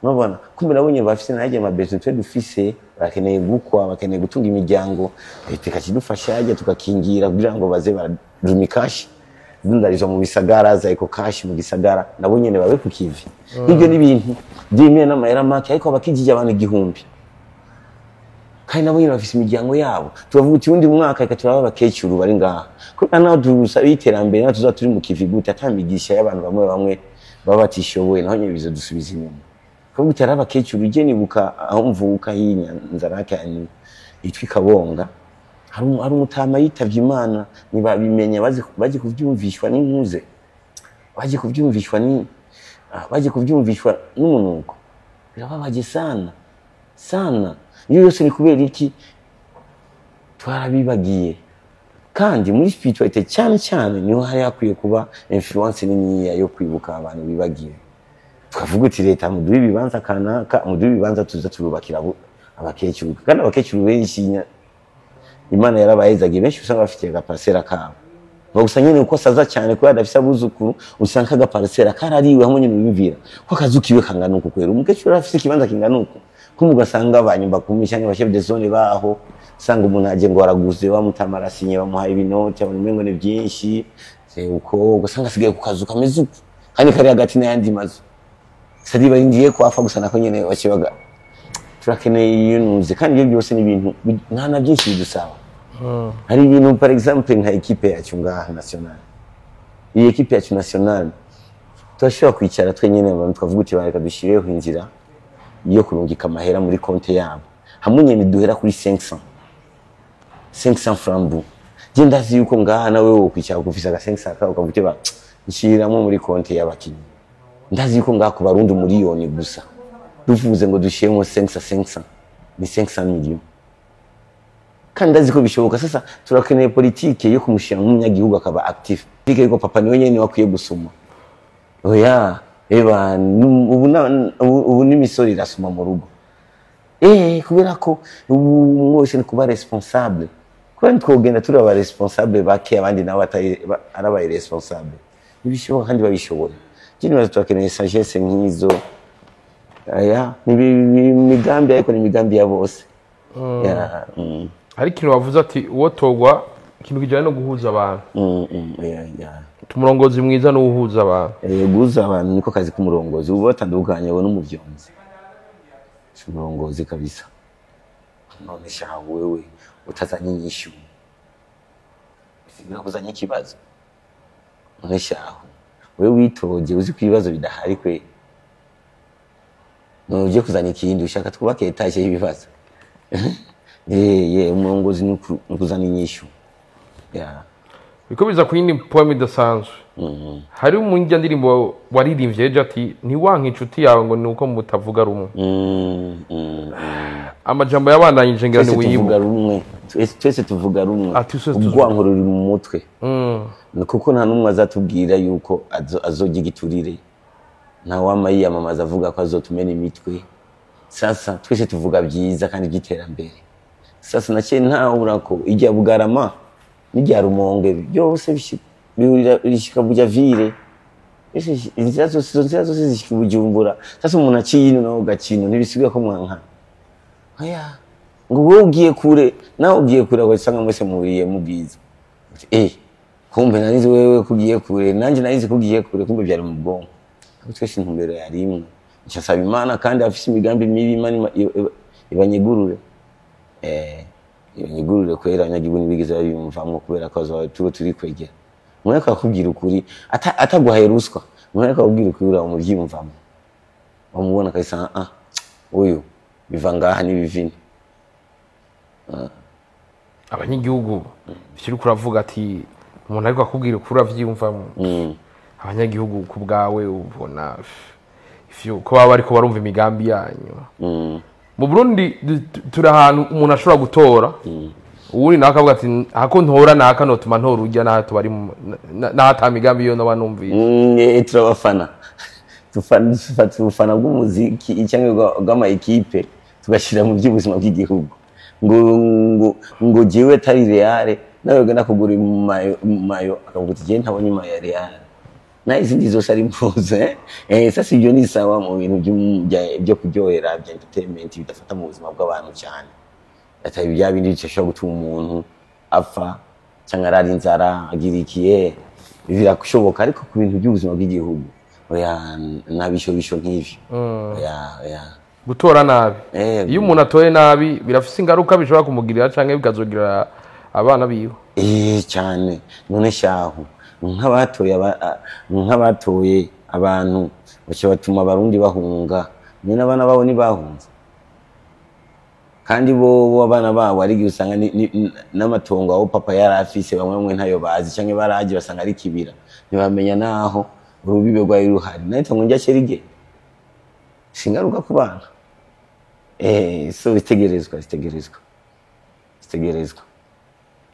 S2: Urabona kumbe nabo nyene bafise najya amabezo twe dufise, barakeneye gukwa, bakeneye gutunga imiryango. Leta ikakidufasha hajya tugakingira kugira ngo baze barumikashi zindarizwa mu bisagara, za Ecocash mu gisagara, nabo nyene babe ku kivi. Ibyo ni ibintu byimwe n'amahera make, ariko abakijije abantu 1000 kandi nabo nyene bafise imiryango yabo. Tubavuga uti undi mwaka reka turaba abakecuru bari ngaha, kubera naho dusaba iterambere, naho tuzaba turi mu kivi gute ata migisha y'abantu bamwe bamwe baba batishoboye? Naho nyene bizodusubiza inyuma. Kuvuga uti hari abakecuru, uje nibuka aho mvuka hinya Nzarake yitwa Kabonga, hari umutama yitavye Imana, ntibabimenya, bazi kuvyumvishwa n'inkuze, bazi kuvyumvishwa n'umunuko, birababaje sana. Sana iyo yose ni kubera iki? Twarabibagiye. Kandi muri spiritualité cyane cyane niho hari hakwiye kuba influence niniya yo kwibuka abantu bibagiwe. Tukavuga uti leta muduhe ibibanza kanaka, muduhe ibibanza tuza turubakira abakecuru. Kandi abakecuru benshi Imana yarabahezagiye, benshi usanga bafite agaparcela kabo. Gusa nyine uko saza cyane kubera adafise abuzukuru, usanga agaparcela karariwe hamwe nyine ubivira ko akazu kiwe kangana uko kwera. Umukecuru afise ikibanza kingana uko, kumwe ugasanga abanyumba kumi cyangwa chef de zone baho, usanga umuntu aje ngo araguze, bamutamara sinye, bamuhaye ibinoti, abantu umengo ni byinshi uko, ugasanga asigaye ku kazu kameze uko kandi kari hagati n'ayandi mazu. Sadi barindiye ko afa gusa nako nyene bakibaga. Turakeneye yunuze, kandi ibyo byose ni ibintu nta na byinshi bidusaba. Hari ibintu, par exemple nka équipe yacu ngaha nationale, iyi équipe yacu nationale turashobora kwicara twenyene abantu tukavuga uti bareka dushireho inzira yo kurungika amahera muri konte yabo, hamwe nyene duhera kuri 500 francs bu. Je ndazi yuko ngaha nawe wo kwicara ufise aga 500 kawe ukavuga uti ba nshiriramo muri konte y'abakinyi. Ndazi yuko ngaha ku Barundi miliyoni gusa duvuze ngo dushiremo 500 500 ni 500 millions, kandi ndazi ko bishoboka. Sasa turakeneye politike yo kumushira nk'umunyagihugu akaba actif, politike yuko papa niwe nyene wakwiye gusoma. Oya eba, ubu n'imisoro irasoma mu rugo, kubera ko ubu mwese ni kuba responsable, kubera twogenda turi aba responsable bake, abandi nabo batari ari aba irresponsable. Ntibishoboka kandi babishobora. Je nibaza turakeneye sagesse nk'izo. Aya ni imigambi, ariko ni imigambi ya bose. Ya.
S1: Hari ikintu wavuze ati uwo togwa ikintu kijyanye no guhuza abantu. Umurongozi mwiza ni uwuhuza abantu.
S2: Guhuza abantu niko kazi k'umurongozi. Ubu batandukanye we n'umuvyonzi, si umurongozi kabisa. None shaho wewe utazanye inyishu, bisigura kuzanye ikibazo. None shaho wewe witoje uzi ko ibibazo bidahari kwe, none uje kuzana ikindi ushaka twubake étage y'ibibazo. Umurongozi ni kuzana inyishu ya.
S1: Biko biza ku yindi poem idasanzwe. Hari mu njya ndirimbo waririmbye ejo ati ntiwanka inshuti yawe ngo ni uko mutavuga rumwe. Amajambo yabandanyije ngira ni
S2: Twese tuvuga
S1: wiyibuka.
S2: rumwe, twese tuvuga rumwe.
S1: Ah, twese tuvuga.
S2: Ubwanko ruri mu mutwe. Ni kuko nta n'umwe azatubwira yuko azorya igiturire, nta wama yiyamamaza avuga ko azotumena imitwe. Sasa twese tuvuga byiza kandi by'iterambere. Sasa naciye ntahura ko irya Bugarama n'irya Rumonge byose bihurira bishika Buja ville. Ese inzira zose, izo nzira zose zishika i Bujumbura. Sasa umuntu aciye ino nawe ugacino, ntibisigaye ko mwankana. Oya, ngo wowe ugiye kure nawe ugiye kure, ugasanga mwese muhuriye mu bwiza. Kumbe narizi wewe kugiye kure, nanjye narizi kugiye kure, kumbe byari mu bwonko. Ariko twese intumbero yari imwe. Nca nsaba Imana, kandi afise imigambi mibi Imana ibanyegurure, ibanyegurure kwera abanyagihugu ntibigeze babiyumvamwo, kubera ko bazoba turiko turi kwegera. Umuntu ariko akubwira ukuri ataguhaye ruswa, umuntu ariko akubwira ukuri uramuvyiyumvamwo, wamubona kabisa, ah uyu biva ngaha n'ibivini.
S1: Abanyagihugu ivyo uriko uravuga ati umuntu ariko akubwira ukuri uravyiyumvamwo, abanyagihugu ku bwawe ubona ivyo ko baba bariko barumva imigambi yanyu? Mu Burundi turi ahantu umuntu ashobora gutora uwundi nawe akavuga ati hako ntora naka notuma ntora urya naho tubari naho ata migambi yo noba numvise.
S2: Turabafana, dufata ubufana bw'umuziki cyangwa bw'ama équipe tugashyira mu by'ubuzima bw'igihugu, ngo jewe atari Real nawe ugenda kugura mayo, akavuga uti jewe ntabonye mayo ya Real naho izindi zose ari mpuze. Sasa ibyo ni sawa mu bintu byo kuryohera bya entertainment bidafata mu buzima bw'abantu cyane, atari bya bindi bishobora gutuma umuntu apfa cyangwa arara inzara agira ikiye, birashoboka. Ariko ku bintu by'ubuzima bw'igihugu, oya, nta bishobisho nk'ivyo, oya, oya.
S1: Gutora nabi, iyo umuntu atoye nabi birafise ingaruka bishobora kumugirira canke bikazogirira abana biwe.
S2: Cyane. None shahu nk'abatoye abantu baca batuma Abarundi bahunga, nyine abana babo ntibahunze, kandi bo abana babo ari igihe usanga n'amatongo aho papa yari afise bamwe bamwe ntayo bazi, canke baraje basanga ari kibira, ntibamenya naho urubibe rwari ruhari. Naho itongo rya cerige singaruka ku bana. So bitegerezwa bitegerezwa bitegerezwa.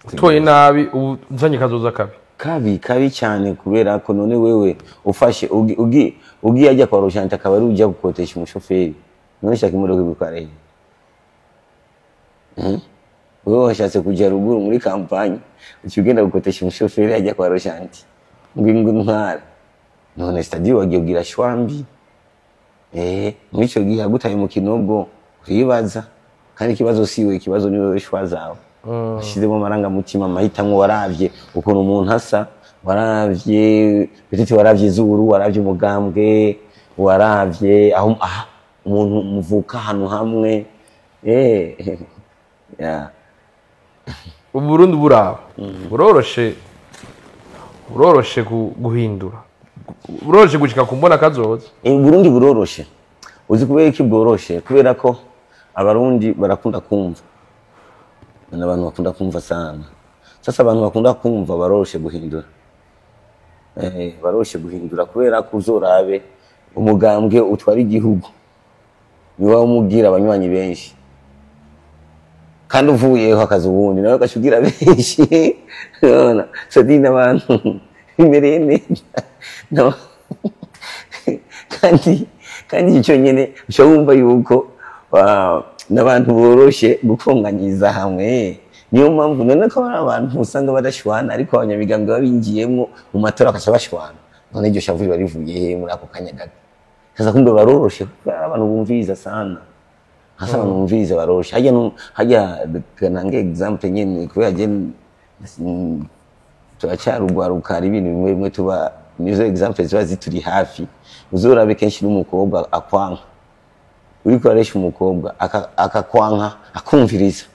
S1: Utoye nabi ubu uzanye kazoza kabi.
S2: Kabi kabi cyane, kubera ko none wewe ufashe ugi ajya kwa Roshante akaba ari ujya gukotesha umushoferi, none shaka imodoka igutwara he? Wewe washatse kujya ruguru muri kampani, uca ugenda gukotesha umushoferi ajya kwa Roshante ngo ntwara, none stadiyo wagiye kugira shwambi. Muri icyo gihe agutaye mu kinogo uribaza, kandi ikibazo siwe, ikibazo ni wewe shwa zawe. Ashizemo amarangamutima, amahitamo, waravye ukuntu umuntu asa, waravye bititi, waravye izuru, waravye umugambwe, waravye aho umuntu muvuka ahantu hamwe. Yeah.
S1: Uburundi buraba buroroshe, buroroshe guhindura, buroroshe gushika ku mbona kazoza.
S2: Burundi buroroshe. Uzi kubera iki bworoshe? Kubera ko abarundi barakunda kumva, n'abantu bakunda kumva sana. Sasa abantu bakunda kumva baroroshe guhindura. Baroroshe guhindura kubera ko uzorabe umugambwe utwara igihugu niwe umubwira abanywanyi benshi, kandi uvuyeho akazi ubundi nawe agashugira benshi. Urabona sadina abantu imbere neza kandi icyo nyene ushobora wumva yuko n'abantu boroshe gukonganyiza hamwe. Niyo mpamvu none ko ari abantu usanga badashwana, ariko abanyamigambwe babinjiyemo mu matora bakaca bashwana. None iryo shavu riba rivuye he muri ako kanya gato? Sasa kumbe baroroshe kuko ari abantu bumviriza sana. Hasa abantu bumviriza baroroshe. Hajya hajya nange example nyene, kubera je turacyarugwaruka, hari ibintu bimwe bimwe tuba nizo example ziba zituri hafi. Uzorabe kenshi n'umukobwa akwanka, uriko aresha umukobwa akakwanka akumviriza,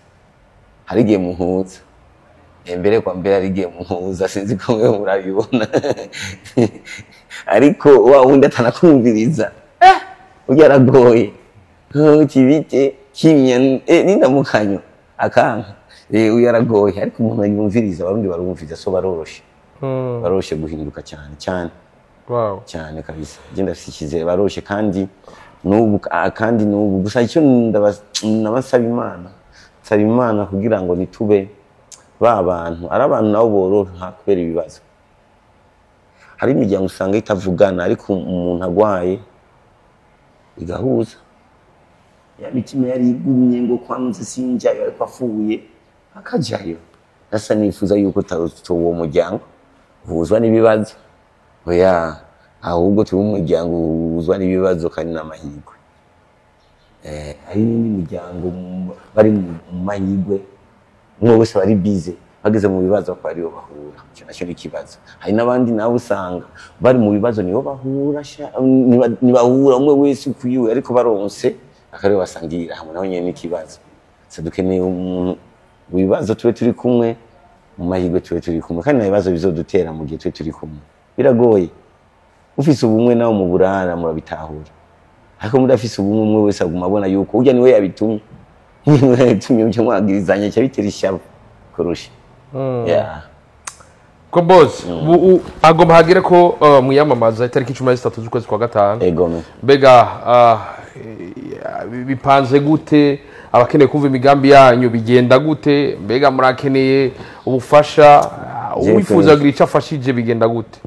S2: hari igihe muhuza mbere kwa mbere, hari igihe muhuza, sinzi ko mwe murabibona. Ariko wa wundi atanakumviriza, urya aragoye kibite kimya nindamukanyo akanka, uyu aragoye. Ariko umuntu yumviriza, abarundi barumviriza, so baroroshe. Baroroshe guhinduka cyane cyane.
S1: Wow.
S2: Cyane kabisa. Je ndafise icyizere, baroroshe kandi n'ubu, kandi n'ubu gusa icyo ndabasaba Imana, nsaba Imana kugira ngo nitube ba bantu ari abantu nabo bororoha kubera ibibazo. Hari imiryango usanga itavugana, ariko umuntu agwaye igahuza. Ya mitima yari igumye ngo kwanze sinjayo, ariko afuye akajayo. Nasa nifuza yuko uwo muryango uhuzwa n'ibibazo. Oya, ahubwo turi umuryango uhuzwa n'ibibazo kandi n'amahirwe. Hari n'indi miryango bari mu mahirwe, umwe wese bari bize, bageze mu bibazo akaba aribo bahura. Icyo nacyo ni ikibazo. Hari n'abandi nabo usanga bari mu bibazo nibo bahura, ntibahura umwe wese ukwiwe, ariko baronse akaribo basangira hamwe, naho nyene ni ikibazo. Sasa dukeneye umuntu mu bibazo tube turi kumwe, mu mahirwe tube turi kumwe, kandi nta bibazo bizodutera mu gihe tube turi kumwe. Biragoye. Ufise ubumwe nawe mu burara murabitahura, ariko mudafise ubumwe umwe wese aguma abona yuko urya niwe yabitumye, niwe yabitumye, muce mwagirizanya ca bitera ishavu kurusha. Yeah.
S1: Kombozi, agomba hagire ko mwiyamamaza itariki 13 z'ukwezi kwa gatanu.
S2: Egome.
S1: Mbega bipanze gute? Abakeneye kumva imigambi yanyu bigenda gute? Mbega murakeneye ubufasha? Uwifuza kugira icyo afashije bigenda gute?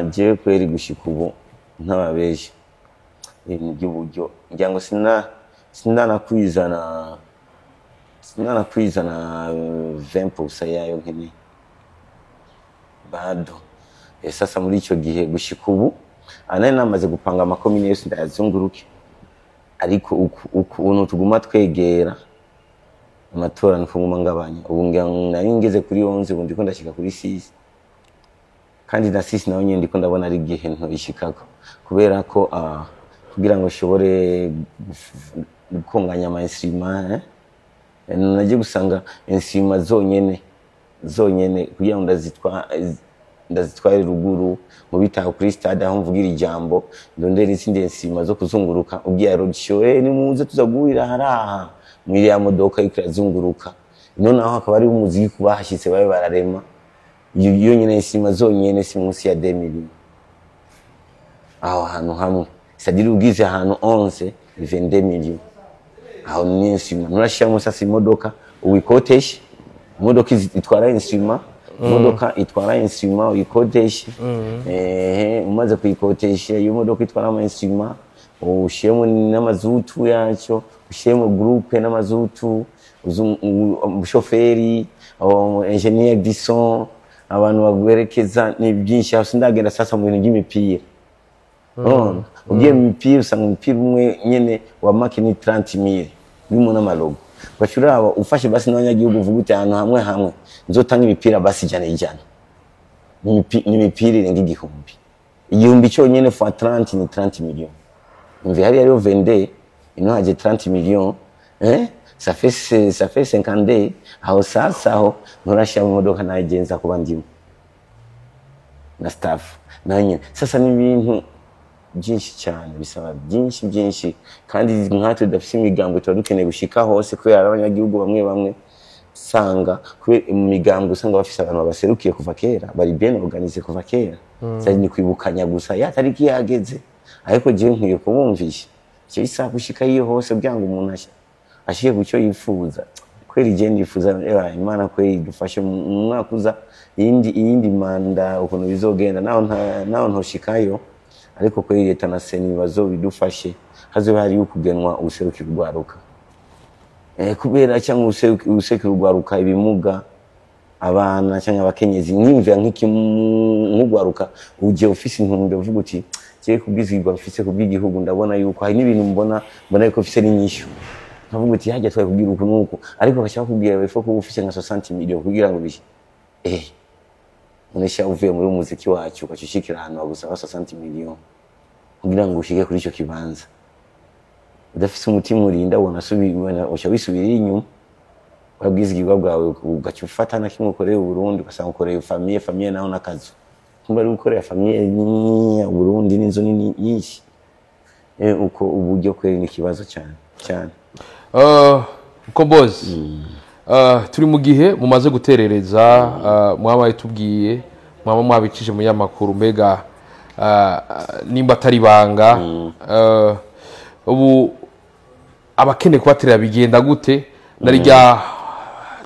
S2: Jewe kweri gushika ubu ntababeje ibintu by'uburyo, ngira ngo sinanakwizana 20% yayo nkeneye bado. Sasa muri icyo gihe gushika ubu nari namaze gupanga amakomine yose ndayazunguruke, ariko ukuntu tuguma twegera amatora niko nguma ngabanya. Ubu ngira ngo nari ngeze kuri 11, ubu ndiko ndashika kuri 6, kandi na 6 naho nyene ndiko ndabona ari igihe ntoyishikako, kubera ko kugira ngo nshobore gukonganya ama instrument, nagiye gusanga instrument zonyene kugira ngo ndazitware ruguru mu bitaho kuri stade aho mvugira ijambo, ndondera izindi instrument zo kuzunguruka. Ubwiye roadshow, nimuze tuzaguhira haraha muri ya modoka iriko irazunguruka, noneho hakaba ari umuziki kubahashitse babe bararema. Iyo nyene instrument zonyene si munsi ya 2 millions aho hantu hamwe, c'est-à-dire ugize ahantu 11 22 millions. Aho ni instrument nturashiramo. Sasa imodoka uyikodeshe, imodoka itwara instrument, imodoka itwara instrument uyikodeshe. Umaze kuyikodesha iyo modoka itwara ama instrument, ushiremo n'amazutu yacyo, ushiremo groupe n'amazutu, umushoferi, ingénieur du son, abantu baguherekeza, ni byinshi. Aho sindagenda sasa mu bintu by'imipira. Urabona? Ugiye mu mipira, usanga umupira umwe nyene wa make ni 30 mille, urimo n'amalogo. Ugaca uraba ufashe basi n'abanyagihugu, uvuga uti ahantu hamwe hamwe nzotanga imipira basi ijana ijana. Ni imipira irenga 1000. 1000 cyonyene fois 30 ni 30 millions. Umve, hariya hariho 22, ino haje 30 millions, eh? Ça fait 52. Aho sasa aho nturashira mu modoka nagenza kuba ndimo na staff nanye. Sasa ni ibintu byinshi cyane, bisaba byinshi byinshi, kandi nkatwe tudafise imigambo tuba dukeneye gushika hose, kubera ari abanyagihugu bamwe bamwe usanga kubera mu migambo usanga bafise abantu babaserukiye kuva kera, bari bien organisé kuva kera. Sasa ni kwibukanya gusa ya tariki yageze, ariko jewe nkwiye kubumvisha icyo isaha gushika iyo hose kugira ngo umuntu ashike ku cyo yifuza. Kweri je ndifuza, ewa Imana kweri idufashe mu mwaka uza, iyindi manda ukuntu bizogenda, naho naho ntoshikayo, ariko kweri leta na CENI bazobidufashe, hazobe hariyo kugenwa ubuserukira urwaruka, kubera cyangwa ubuserukira urwaruka, ibimuga, abana cyangwa abakenyezi. Nyumvira nk'urwaruka ugiye ufise intumbero, uvuga uti jewe kubwizigirwa mfise kubw'igihugu, ndabona yuko hari n'ibintu mbona yuko mfise n'inyishu, nkavuga uti hajya twari kubwira uku n'uku, ariko bashaka kubwira wefo kuba ufise nka 60 millions kugira ngo bishe. Unesha uvuye muri umuziki wacu ugaca ushikira ahantu bagusaba 60 millions kugira ngo ushike kuri ico kibanza, udafise umutima urinda, ubona uca wisubirira inyuma ubwizigirwa bwawe, ugaca ufata na kimwe ukoreye Burundi, ugasanga ukoreye famille, famille naho n'akazu, kumba ari gukorera famille nini ya Burundi n'inzu nini nyinshi. Uko uburyo kweri ni ikibazo cyane cyane.
S1: Mkombozi, turi mu gihe mumaze guterereza, mwabaye tubwiye mwaba mwabicije mu yamakuru, mbega nimba atari ibanga, ubu abakeneye kubaterera bigenda gute? Narirya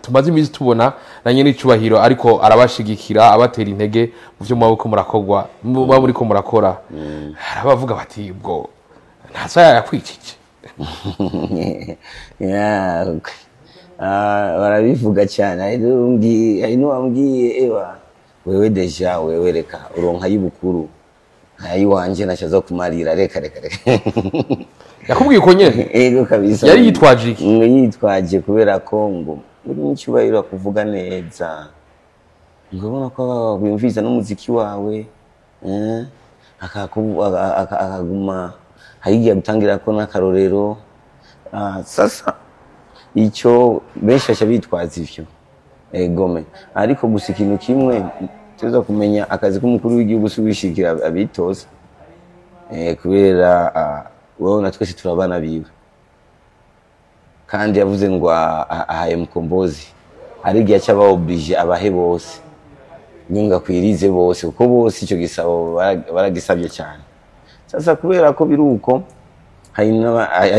S1: tumaze iminsi tubona na nyene icubahiro ariko arabashigikira, abatera intege mu vyo mwaba muriko murakorwa, muba muriko murakora. Hari abavuga bati ubwo ntaza yakwicike.
S2: Yeah. Ah, barabivuga cyane. Hari n'uwambwiye: "Ewa wewe, déjà wewe reka uronka y'ubukuru ntayiwanje nashaza kumarira, reka reka reka."
S1: Yakubwiye uko nyene?
S2: Ego kabisa.
S1: Yari yitwaje iki?
S2: Ngo yitwaje kubera ko ngo muri n'icyubahiro kuvuga neza, ngo ubona ko wumviriza n'umuziki wawe, akaguma hari igihe agutangira ko n'akarorero. Ah, sasa icyo benshi baca bitwaza ivyo egome, ariko gusa ikintu kimwe tuza kumenya, akazi k'umukuru w'igihugu si wishikira abitoza, kubera wowe na twese turabana biwe, kandi yavuze ngo ahaye Mkombozi, ari igihe aca aba obligé abahe bose nyunga akwirize bose, kuko bose icyo gisabo baragisabye cyane. Sasa kubera ko biri uko, hari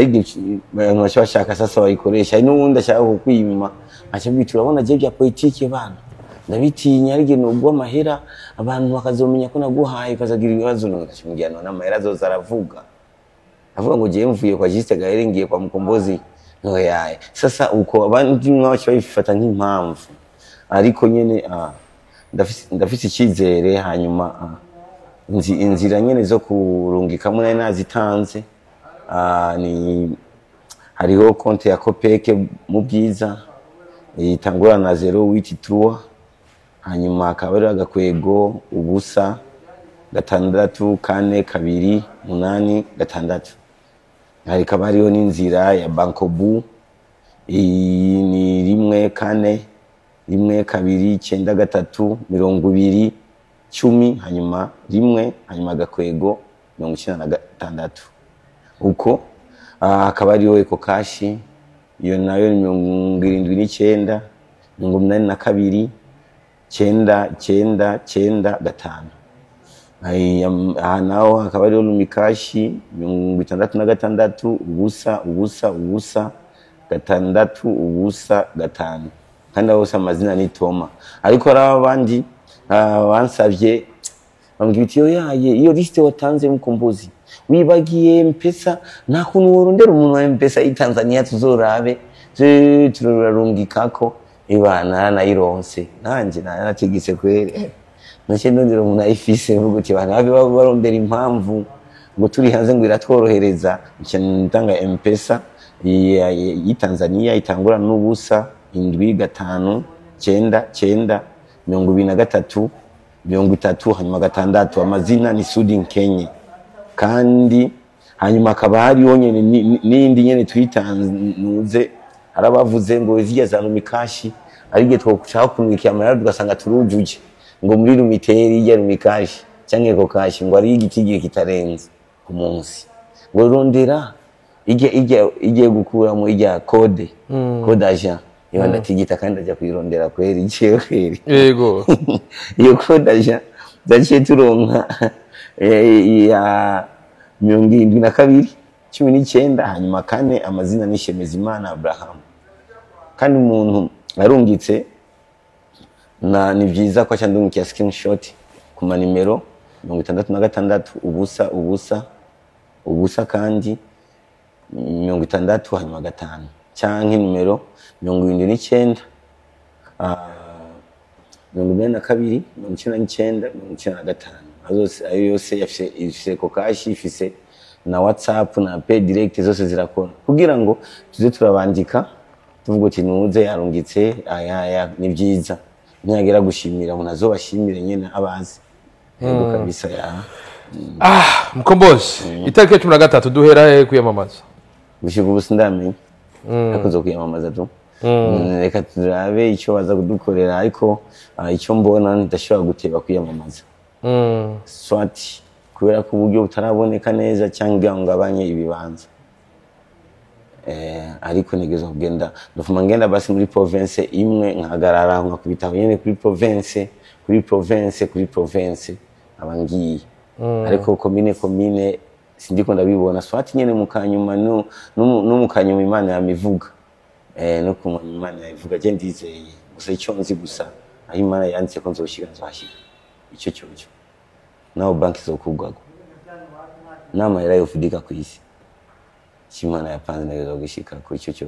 S2: igihe abantu baca bashaka sasa bayikoresha. Hari n'uwundi ashaka kukwima, aca abwira, "Urabona je bya politike bana ndabitinya, ari igihe noguha amahera abantu bakazomenya ko naguhaye, ukazagira ibibazo." None none amahera azoza aravuga, avuga ngo jewe mvuye kwa Juste Gahere ngiye kwa Mkombozi, no yaye. Sasa uko abandi baca babifata nk'impamvu, ariko nyene ndafise icyizere. Hanyuma inzira nyene zo kurungikamo nari nazitanze. Ni hariho konti ya COOPEC mu Bwiza itangura na 083, hanyuma hakaba hariho agakwego 0 6 4 2 8 6. Hakaba hariho n'inzira ya Bancobu, iyi ni 1 4 1 2 9 3 20 10, hanyuma 1, hanyuma agakwego 96. Uko hakaba hariho Ecocash, iyo nayo ni 79 82 9 9 9 5. Aha naho hakaba hariho Lumicash, 66 0 0 0. 6 0 5 kandi bose amazina ni Toma. Ariko hari abandi bansavye bambwira uti yaye iyo liste watanze Mukombozi wibagiye M-Pesa, nta kuntu worondera umuntu wa M-Pesa i Tanzania tuzorabe turarungikako ibana nayironse nanje naratigise kwere nace ndondera umuntu ayifise mvuga uti bana babe barondera impamvu ngo turi hanze ngo iratworohereza. Nce ntanga M-Pesa yi Tanzania itangura n'ubusa 7 5 9 9 23 30 hanyuma 6. Amazina ni Sudi Nkenye. Kandi hanyuma akaba hariho nyene n'indi nyene twitanze harabavuze ngo zirya za Lumikashi arige twokushaka kumwikiya amahera tugasanga turujuje ngo muri Lumiteri irya Lumikashi canke Ecocash ngo ari igiti kitarenze ku munsi ngo rondera ijye gukuramo ijya code code agent iba ndatigita kandi ajya kuyirondera kweri igiye kweri
S1: yego
S2: iyo code agent zaciye turonka ya 72 19 hanyuma 4 amazina ni Shemezimana Abraham. Kandi umuntu arungitse na ni byiza ko acandungikiye screenshot ku manimero 66 0 0 0 kandi 60 hanyuma 5 canke nimero 79 42 99 95. Ayo yose yafise Ecocash, ifise na WhatsApp na Pay Direct, zose zirakora kugira ngo tuze turabandika tuvuga uti nuze yarungitse aya ni byiza ntiyagera gushimira umuntu azobashimire nyene abazi yego kabisa ya
S1: Mukombozi itariki 13 duhera he kwiyamamaza?
S2: Gushika ubu sindamenya ariko nzo kwiyamamaza tu reka turabe icyo baza kudukorera, ariko icyo mbona ndashobora guteba kwiyamamaza swati kubera ko uburyo butaraboneka neza cyangwa ngabanye ibibanza ariko nigeze kugenda ndafuma ngenda basi muri province imwe nkahagarara nkakubita nyene kuri province kuri province kuri province abangiye ariko komine sindiko ndabibona swati nyene mukanyuma no mukanyuma Imana yamivuga no kumanya Imana yabivuga je ndizeye gusa icyo nzi gusa aho Imana yanditse ko nzoshika nzohashika icyo cyo naho banki zokugwago nama yofudika kwisi Imana yapanze nageza gushika ku icyo cyo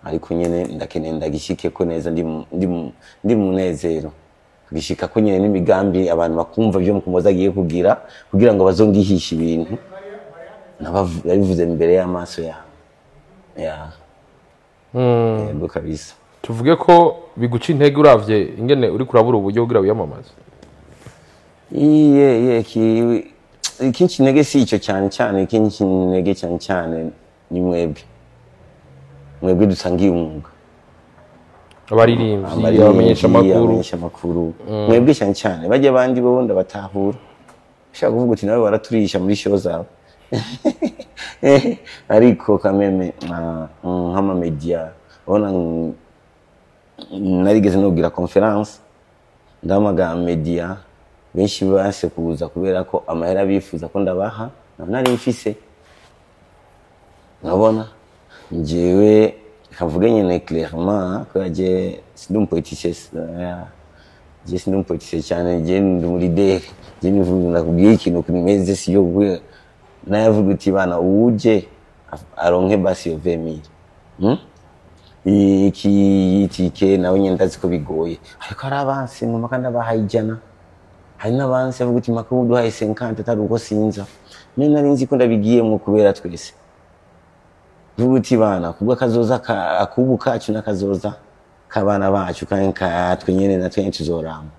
S2: ariko nyene ndakeneye ndagishike ko neza ndi munezero gishika ko nyene n'imigambi abantu bakumva byo Mukombozi agiye kugira kugira ngo bazongihisha ibintu nabavuze imbere y'amaso yawe ya yego kabisa.
S1: Tuvuge ko biguca intege uravye ingene uri kurabura uburyo kugira wiyamamaze?
S2: Iye ikinshi intege si icyo cyane cyane, ikinshi intege cyane cyane ni mwebwe dusangiye umwuga,
S1: abaririmbyi, abamenyesha
S2: amakuru, mwebwe cyane cyane bajya abandi bo ndabatahura ushaka kuvuga uti nawe baraturisha muri show zawe ariko kameme nk'ama media ubona narigeze no kugira conference ndamagana media benshi base kuza kubera ko amahera bifuza ko ndabaha nari mfise nkabona njyewe kavuge nyene clairement ko je sindi umupoliticien, je sindi umupoliticien cyane, je ndi muri leader, je nivuga nakubwiye ikintu kimeze siyo nayavuga uti bana uje aronke basi yo 20000 iki itike nawe nyene ndazi ko bigoye ariko ari abansi ngoma kandi abahaye 100 hari n'abansi avuga uti makuru duhaye 50 atari uko sinza mwe nari nzi ko ndabigiyemo kubera twese vuga uti bana kubwa kazoza akubu kacu nakazoza kabana bacu kandi katwe nyene natwe tuzoramba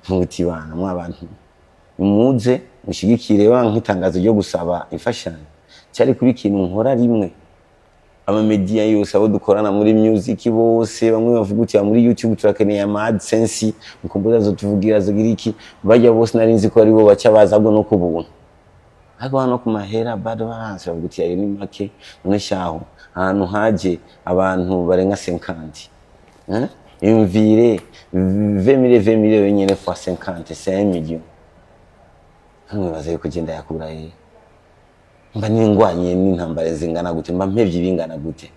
S2: vuga uti bana mwa abantu muze mushigikire wa nkitangazo ryo gusaba imfashanyo cyari kuba ikintu nkora rimwe ama media yose abo dukorana muri music bose bamwe bavuga uti muri YouTube turakeneye ama AdSense Mukombozi zo tuvugira zo giriki bajya bose nari nzi ko ari bo baca baza bwo no kubuntu ariko hano ku mahera bado baranse bavuga uti ayo ni make none shaho ahantu haje abantu barenga 50 imvire 20000 yonyene fois 50 c'est 1 million nkibaza yuko genda yakura he mba ningwanye n'intambara zingana gute mba mpevye bingana gute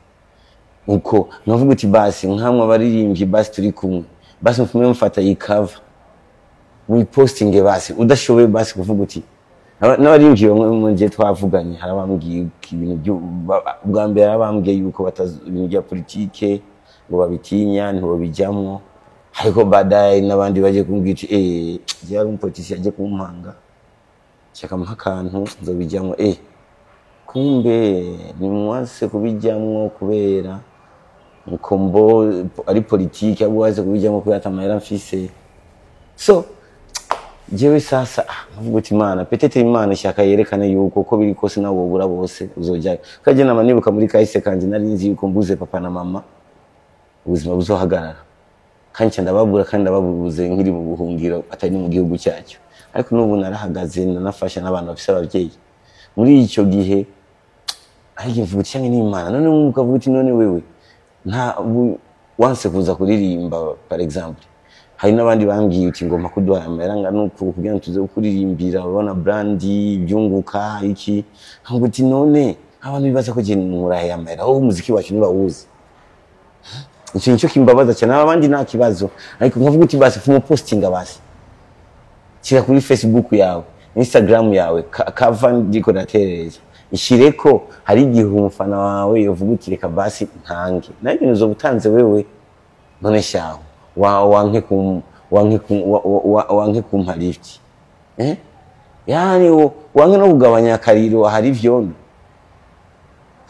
S2: Uko nkavuga uti basi nkamwe abaririmbyi, basi turi kumwe, basi mfume mufata iyi cover muyipostinge, basi udashoboye basi kuvuga uti n'abaririmbyi bamwe mu gihe twavuganye hari abambwiye ibintu bwa mbere, hari abambwiye yuko batazi ibintu bya politike, ngo babitinya, ntibabijyamo. Ariko baadaye n'abandi baje kumbwira uti je hari umupolitisi yaje kumpanga, shaka muha akantu nzobijyamo. Kumbe nimwase kubijyamwo kubera mukombo ari politike, ahubwo waze kubijyamo kubera atamahera mfise. So jewe sasa nkavuga uti Imana, peut-être Imana ishaka yerekane yuko uko biri kose nawe wobura bose uzojyayo. Kaje nama nibuka muri kahise kanje, nari nzi yuko mbuze papa na mama ubuzima buzohagarara, kandi nca ndababura, kandi ndababuze nkiri mu buhungiro, atari mu gihugu cyacyo. Ariko n'ubu narahagaze, nanafasha n'abantu bafise ababyeyi muri icyo gihe. Ariko mvuga uti canke n'Imana none ukavuga uti none wewe nta wanse kuza kuririmba. Par exemple, hari n'abandi bambwiye uti ngomba kuduha amahera angana uku kugira ngo tuze kuririmbira, urabona brandi ibyunguka iki. Nkavuga uti none abantu bibaza ko je nkurahe amahera, aho umuziki wacu ntibawuzi? Icyo nicyo kimbabaza cyane. Abandi nta kibazo, ariko nkavuga uti basi fumu postinga, basi shyira kuri Facebook yawe, Instagram yawe, cover ndiko ndaterereza, ishireko. Hari igihe umufana wawe yovuga uti reka basi ntange nawe ibintu uzoba utanze wewe. None shaho wa wanke kum wanke kum wanke kumpa lift, yani wanke no kugabanya akariro hari ivyondo,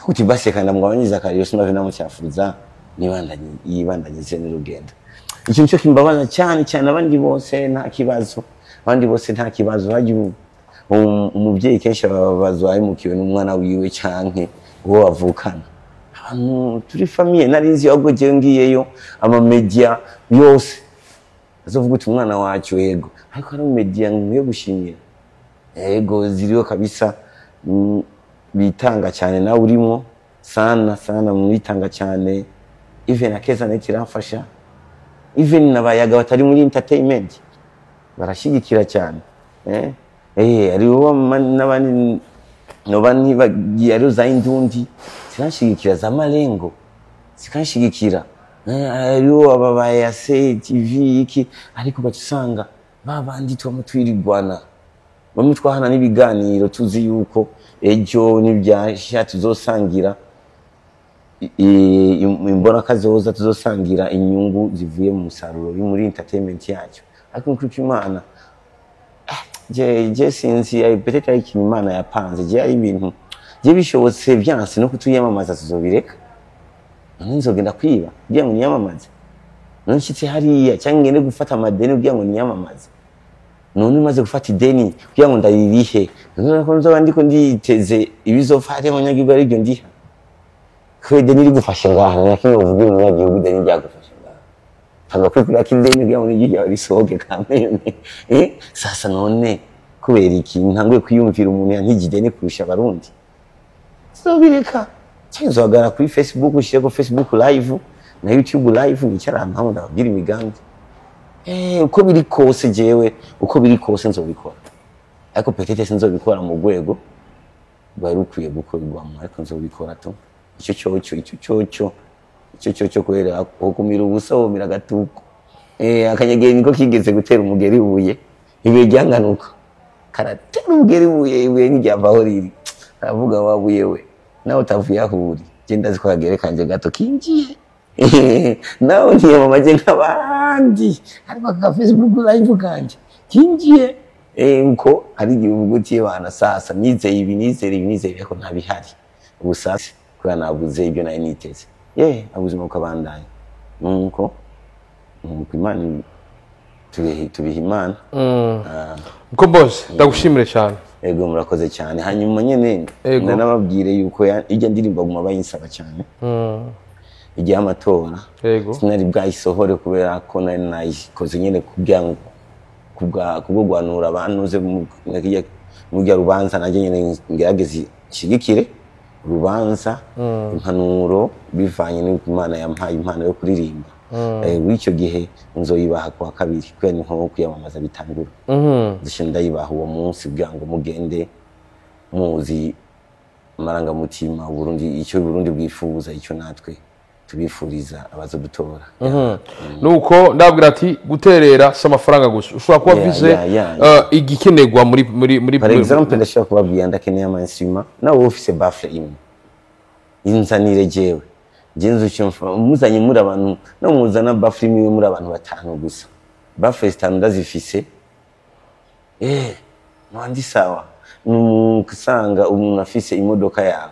S2: uti basi reka ndamugabanyiriza akariro, sinave namucyafuza, nibandanye yibandanyize n'urugendo. Icyo nicyo kimbabaza cyane cyane. Abandi bose nta kibazo, abandi bose nta kibazo. Hajya umubyeyi kenshi ababazwa ahemukiwe n'umwana wiwe canke uwo bavukana. Abantu turi famille, nari nzi ahubwo jewe ngiyeyo amamedia yose azovuga uti umwana wacu. Yego, ariko hari media nkwiye gushimira, yego ziriho kabisa, bitanga cyane, nawe urimo sana sana mwitanga cyane. Even akeza net iramfasha, even n'abayaga batari muri entertainment barashyigikira cyane. Hariho n'abandi noba ntibagiye, hariho za Indundi ziranshigikira, za Marengo zikanshigikira, hariho aba ba Yase TV iki. Ariko ugaca usanga ba bandi twama twirigwana, bamwe twahana n'ibiganiro, tuzi yuko ejo nibyasha tuzosangira imbona kazoza, tuzosangira inyungu zivuye mu musaruro uri muri entertainment yacu. Ariko nkuko Imana, je sinzi, ay peut-être ari ikintu Imana yapanze. Je ari ibintu je bishobotse byanse no kutuyamamaza tuzobireka. None nzogenda kwiba kugira ngo niyamamaze? None nshitse hariya cyangwa ngende gufata amadeni kugira ngo niyamamaze? None maze gufata ideni kugira ngo ndayirihe, none ko nzoba ndiko nditeze ibizova hariya abanyagihugu aribyo ndiha? Kubera ideni rigufashe ngaha, na kimwe uvuga umunyagihugu, ideni ryagufashe ngaha, tanga kwikura ko ideni kugira ngo n'iryo ryawe risohoke kameme. Sasa none kubera iki ntanguye kwiyumvira umuntu yantije ideni kurusha Abarundi? Sinobireka. Cyangwa nzohagarara kuri Facebook, ushireko Facebook live na YouTube live, nicara ahantu hamwe ndababwira imigambi. Uko biri kose, jewe uko biri kose nzobikora, ariko peut-être sinzobikora mu rwego rwari rukwiye gukorwamo, ariko nzobikora tu. Icyo cyoco, icyo cyoco, icyo cyoco, kubera kumira ubusa womira agatuko. Akanyegeri niko kigeze gutera umugeri ibuye, ibuye ryanganuka karatera umugeri ibuye, ibuye ntiryavaho riri. Aravuga wabuye we, nawe utavuye aho uri, je ndazi ko kagere kanje gato kinjiye, nawe ntiyamamaje nk'abandi, ariko aka Facebook live kanje kinjiye. Uko hari igihe uvuga uti bana sasa nizeye ibi, nizere ibi, nizere ibi, ariko ntabihari ubu sasa kubera nabuze ibyo nari niteze. Ye ubuzima bukabandanya, nuko Imana tubiha Imana.
S1: Mukombozi, ndagushimire cyane.
S2: Ego, murakoze cyane. Hanyuma nyene ndanababwire yuko ijya ndirimbo baguma bayinsaba cyane igihe amatora. Sinari bwayisohore kubera ko nari nayikoze nyene kugira ngo kubwo guhanura abantu uze mujya rubanza, nanjye nyene ngerageze nshigikire urubanza, impanuro bivanye n'uko Imana yampaye impano yo kuririmba. W'icyo gihe nzoyibaha kuwa kabiri, kubera ni nko kwiyamamaza bitangura. Nzishe ndayibaha uwo munsi kugira ngo mugende muzi amarangamutima Burundi, icyo Burundi bwifuza, icyo natwe Tubifuriza abazodutora.
S1: Nuko ndabwira ati guterera si amafaranga gusa, ushobora kuba ufise igikenerwa muri
S2: Par exemple, ndashobora kubabwira ndakeneye ama instrument, nawe wowe ufise baffle imwe inzanire, jewe je nzi icyo muzanye muri abantu, no muzana baffle imwe muri abantu batanu gusa, baffle zitanu ndazifise, mwandi sawa. Usanga umuntu afise imodoka yawe,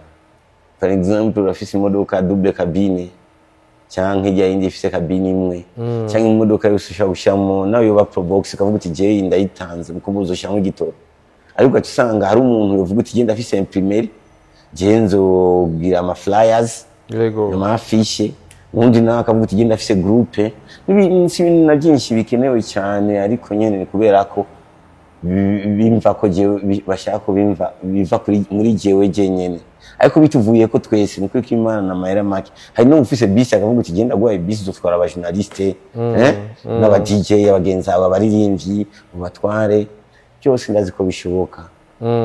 S2: par exemple urafise imodoka double cabine canke ijya yindi ifise cabine imwe, canke imodoka yose ushobora gushyiramo, nawe yoba Probox, ukavuga uti jewe ndayitanze muko muzoshyiramo igitoro. Ariko ugaca usanga hari umuntu yovuga uti jewe ndafise imprimerie, jewe nzogira ama flyers, ama affiche. Ubundi nawe akavuga uti jewe ndafise groupe. Si ibintu na byinshi bikenewe cyane, ariko nyene ni kubera ko bimva ko jewe bashaka ko bimva biva kuri muri jewe jenyene, ariko bituvuye ko twese niko ko Imana na mahera make. Hari no ufise bisi akavuga uti genda guhaye bisi uzotwara aba journaliste, n'aba DJ, abagenzi aba abaririmbyi ubatware. Byose ndazi ko bishoboka.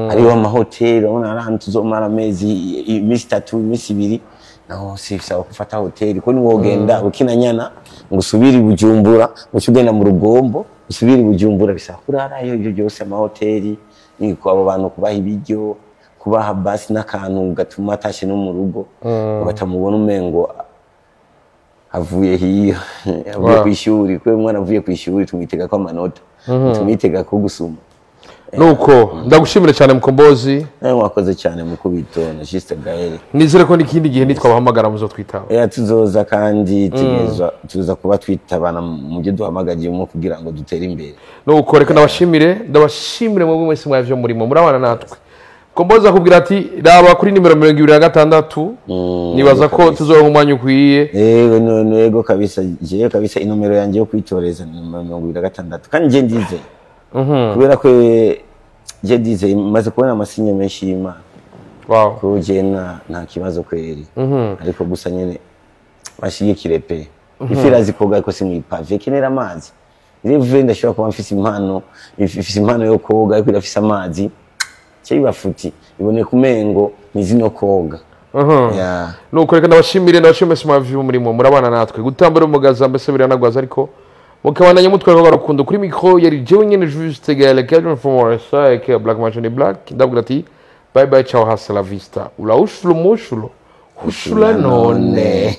S2: Hariho amahoteli, urabona hari ahantu tuzomara amezi, iminsi 3, iminsi 2, naho si bisaba gufata hoteli, ko niwogenda ukinanyana ngo usubire i Bujumbura, ngo uce ugenda mu Rugombo usubire i Bujumbura, bisaba kurarayo. Ibyo byose amahoteli ni ko abo bantu kubaha ibiryo, kubaha basi n'akantu gatuma atashe no mu rugo, ngo batamubona umengo avuye hiyo, avuye kw'ishuri. Kubera umwana avuye kw'ishuri tumwitega ko amanota, tumwitega ko gusuma.
S1: Nuko ndagushimire cyane, Mukombozi.
S2: Nawe wakoze cyane mu kubitona, Juste Gaël.
S1: Nizere ko n'ikindi gihe nitwabahamagara muzotwitaba.
S2: Tuzoza kandi tugezwa tuza kuba twitabana mu byo duhamagagiyemo kugira ngo dutere imbere.
S1: Nuko reka ndabashimire mwebwe mwese mwavyo murimo murabana natwe. Mukombozi akubwira ati raba kuri nimero 26, nibaza ko tuzoronka umwanya ukwiye.
S2: Yego, no, yego kabisa, jewe kabisa inomero yanjye yo kwitoreza ni nomero 26, kandi nje ndizeye kubera ko je ndizeye, maze kubona ama signe menshi y'Imana ko je nta kibazo kweri. Ariko gusa nyene bashigikire pe. Ifi irazi koga ariko si mw'i pavé, kenera amazi. Rero ndashobora kuba mfise impano, ifise impano yo koga ariko irafise amazi cyo ibafuti iboneka umengo nizi no koga. Yeah.
S1: Nuko reka ndabashimire mwese mwavyo murimo murabana natwe gutambura umugaza, mbese biranagwaza, ariko mukabandanya mutwereka urukundo. Kuri micro yari jewe nyene Juste Gaël Kelvin from RSA aka Black Machine Black. Ndabwira ati bye bye, ciao, hasta la vista, ula ushulo mushulo hushula none.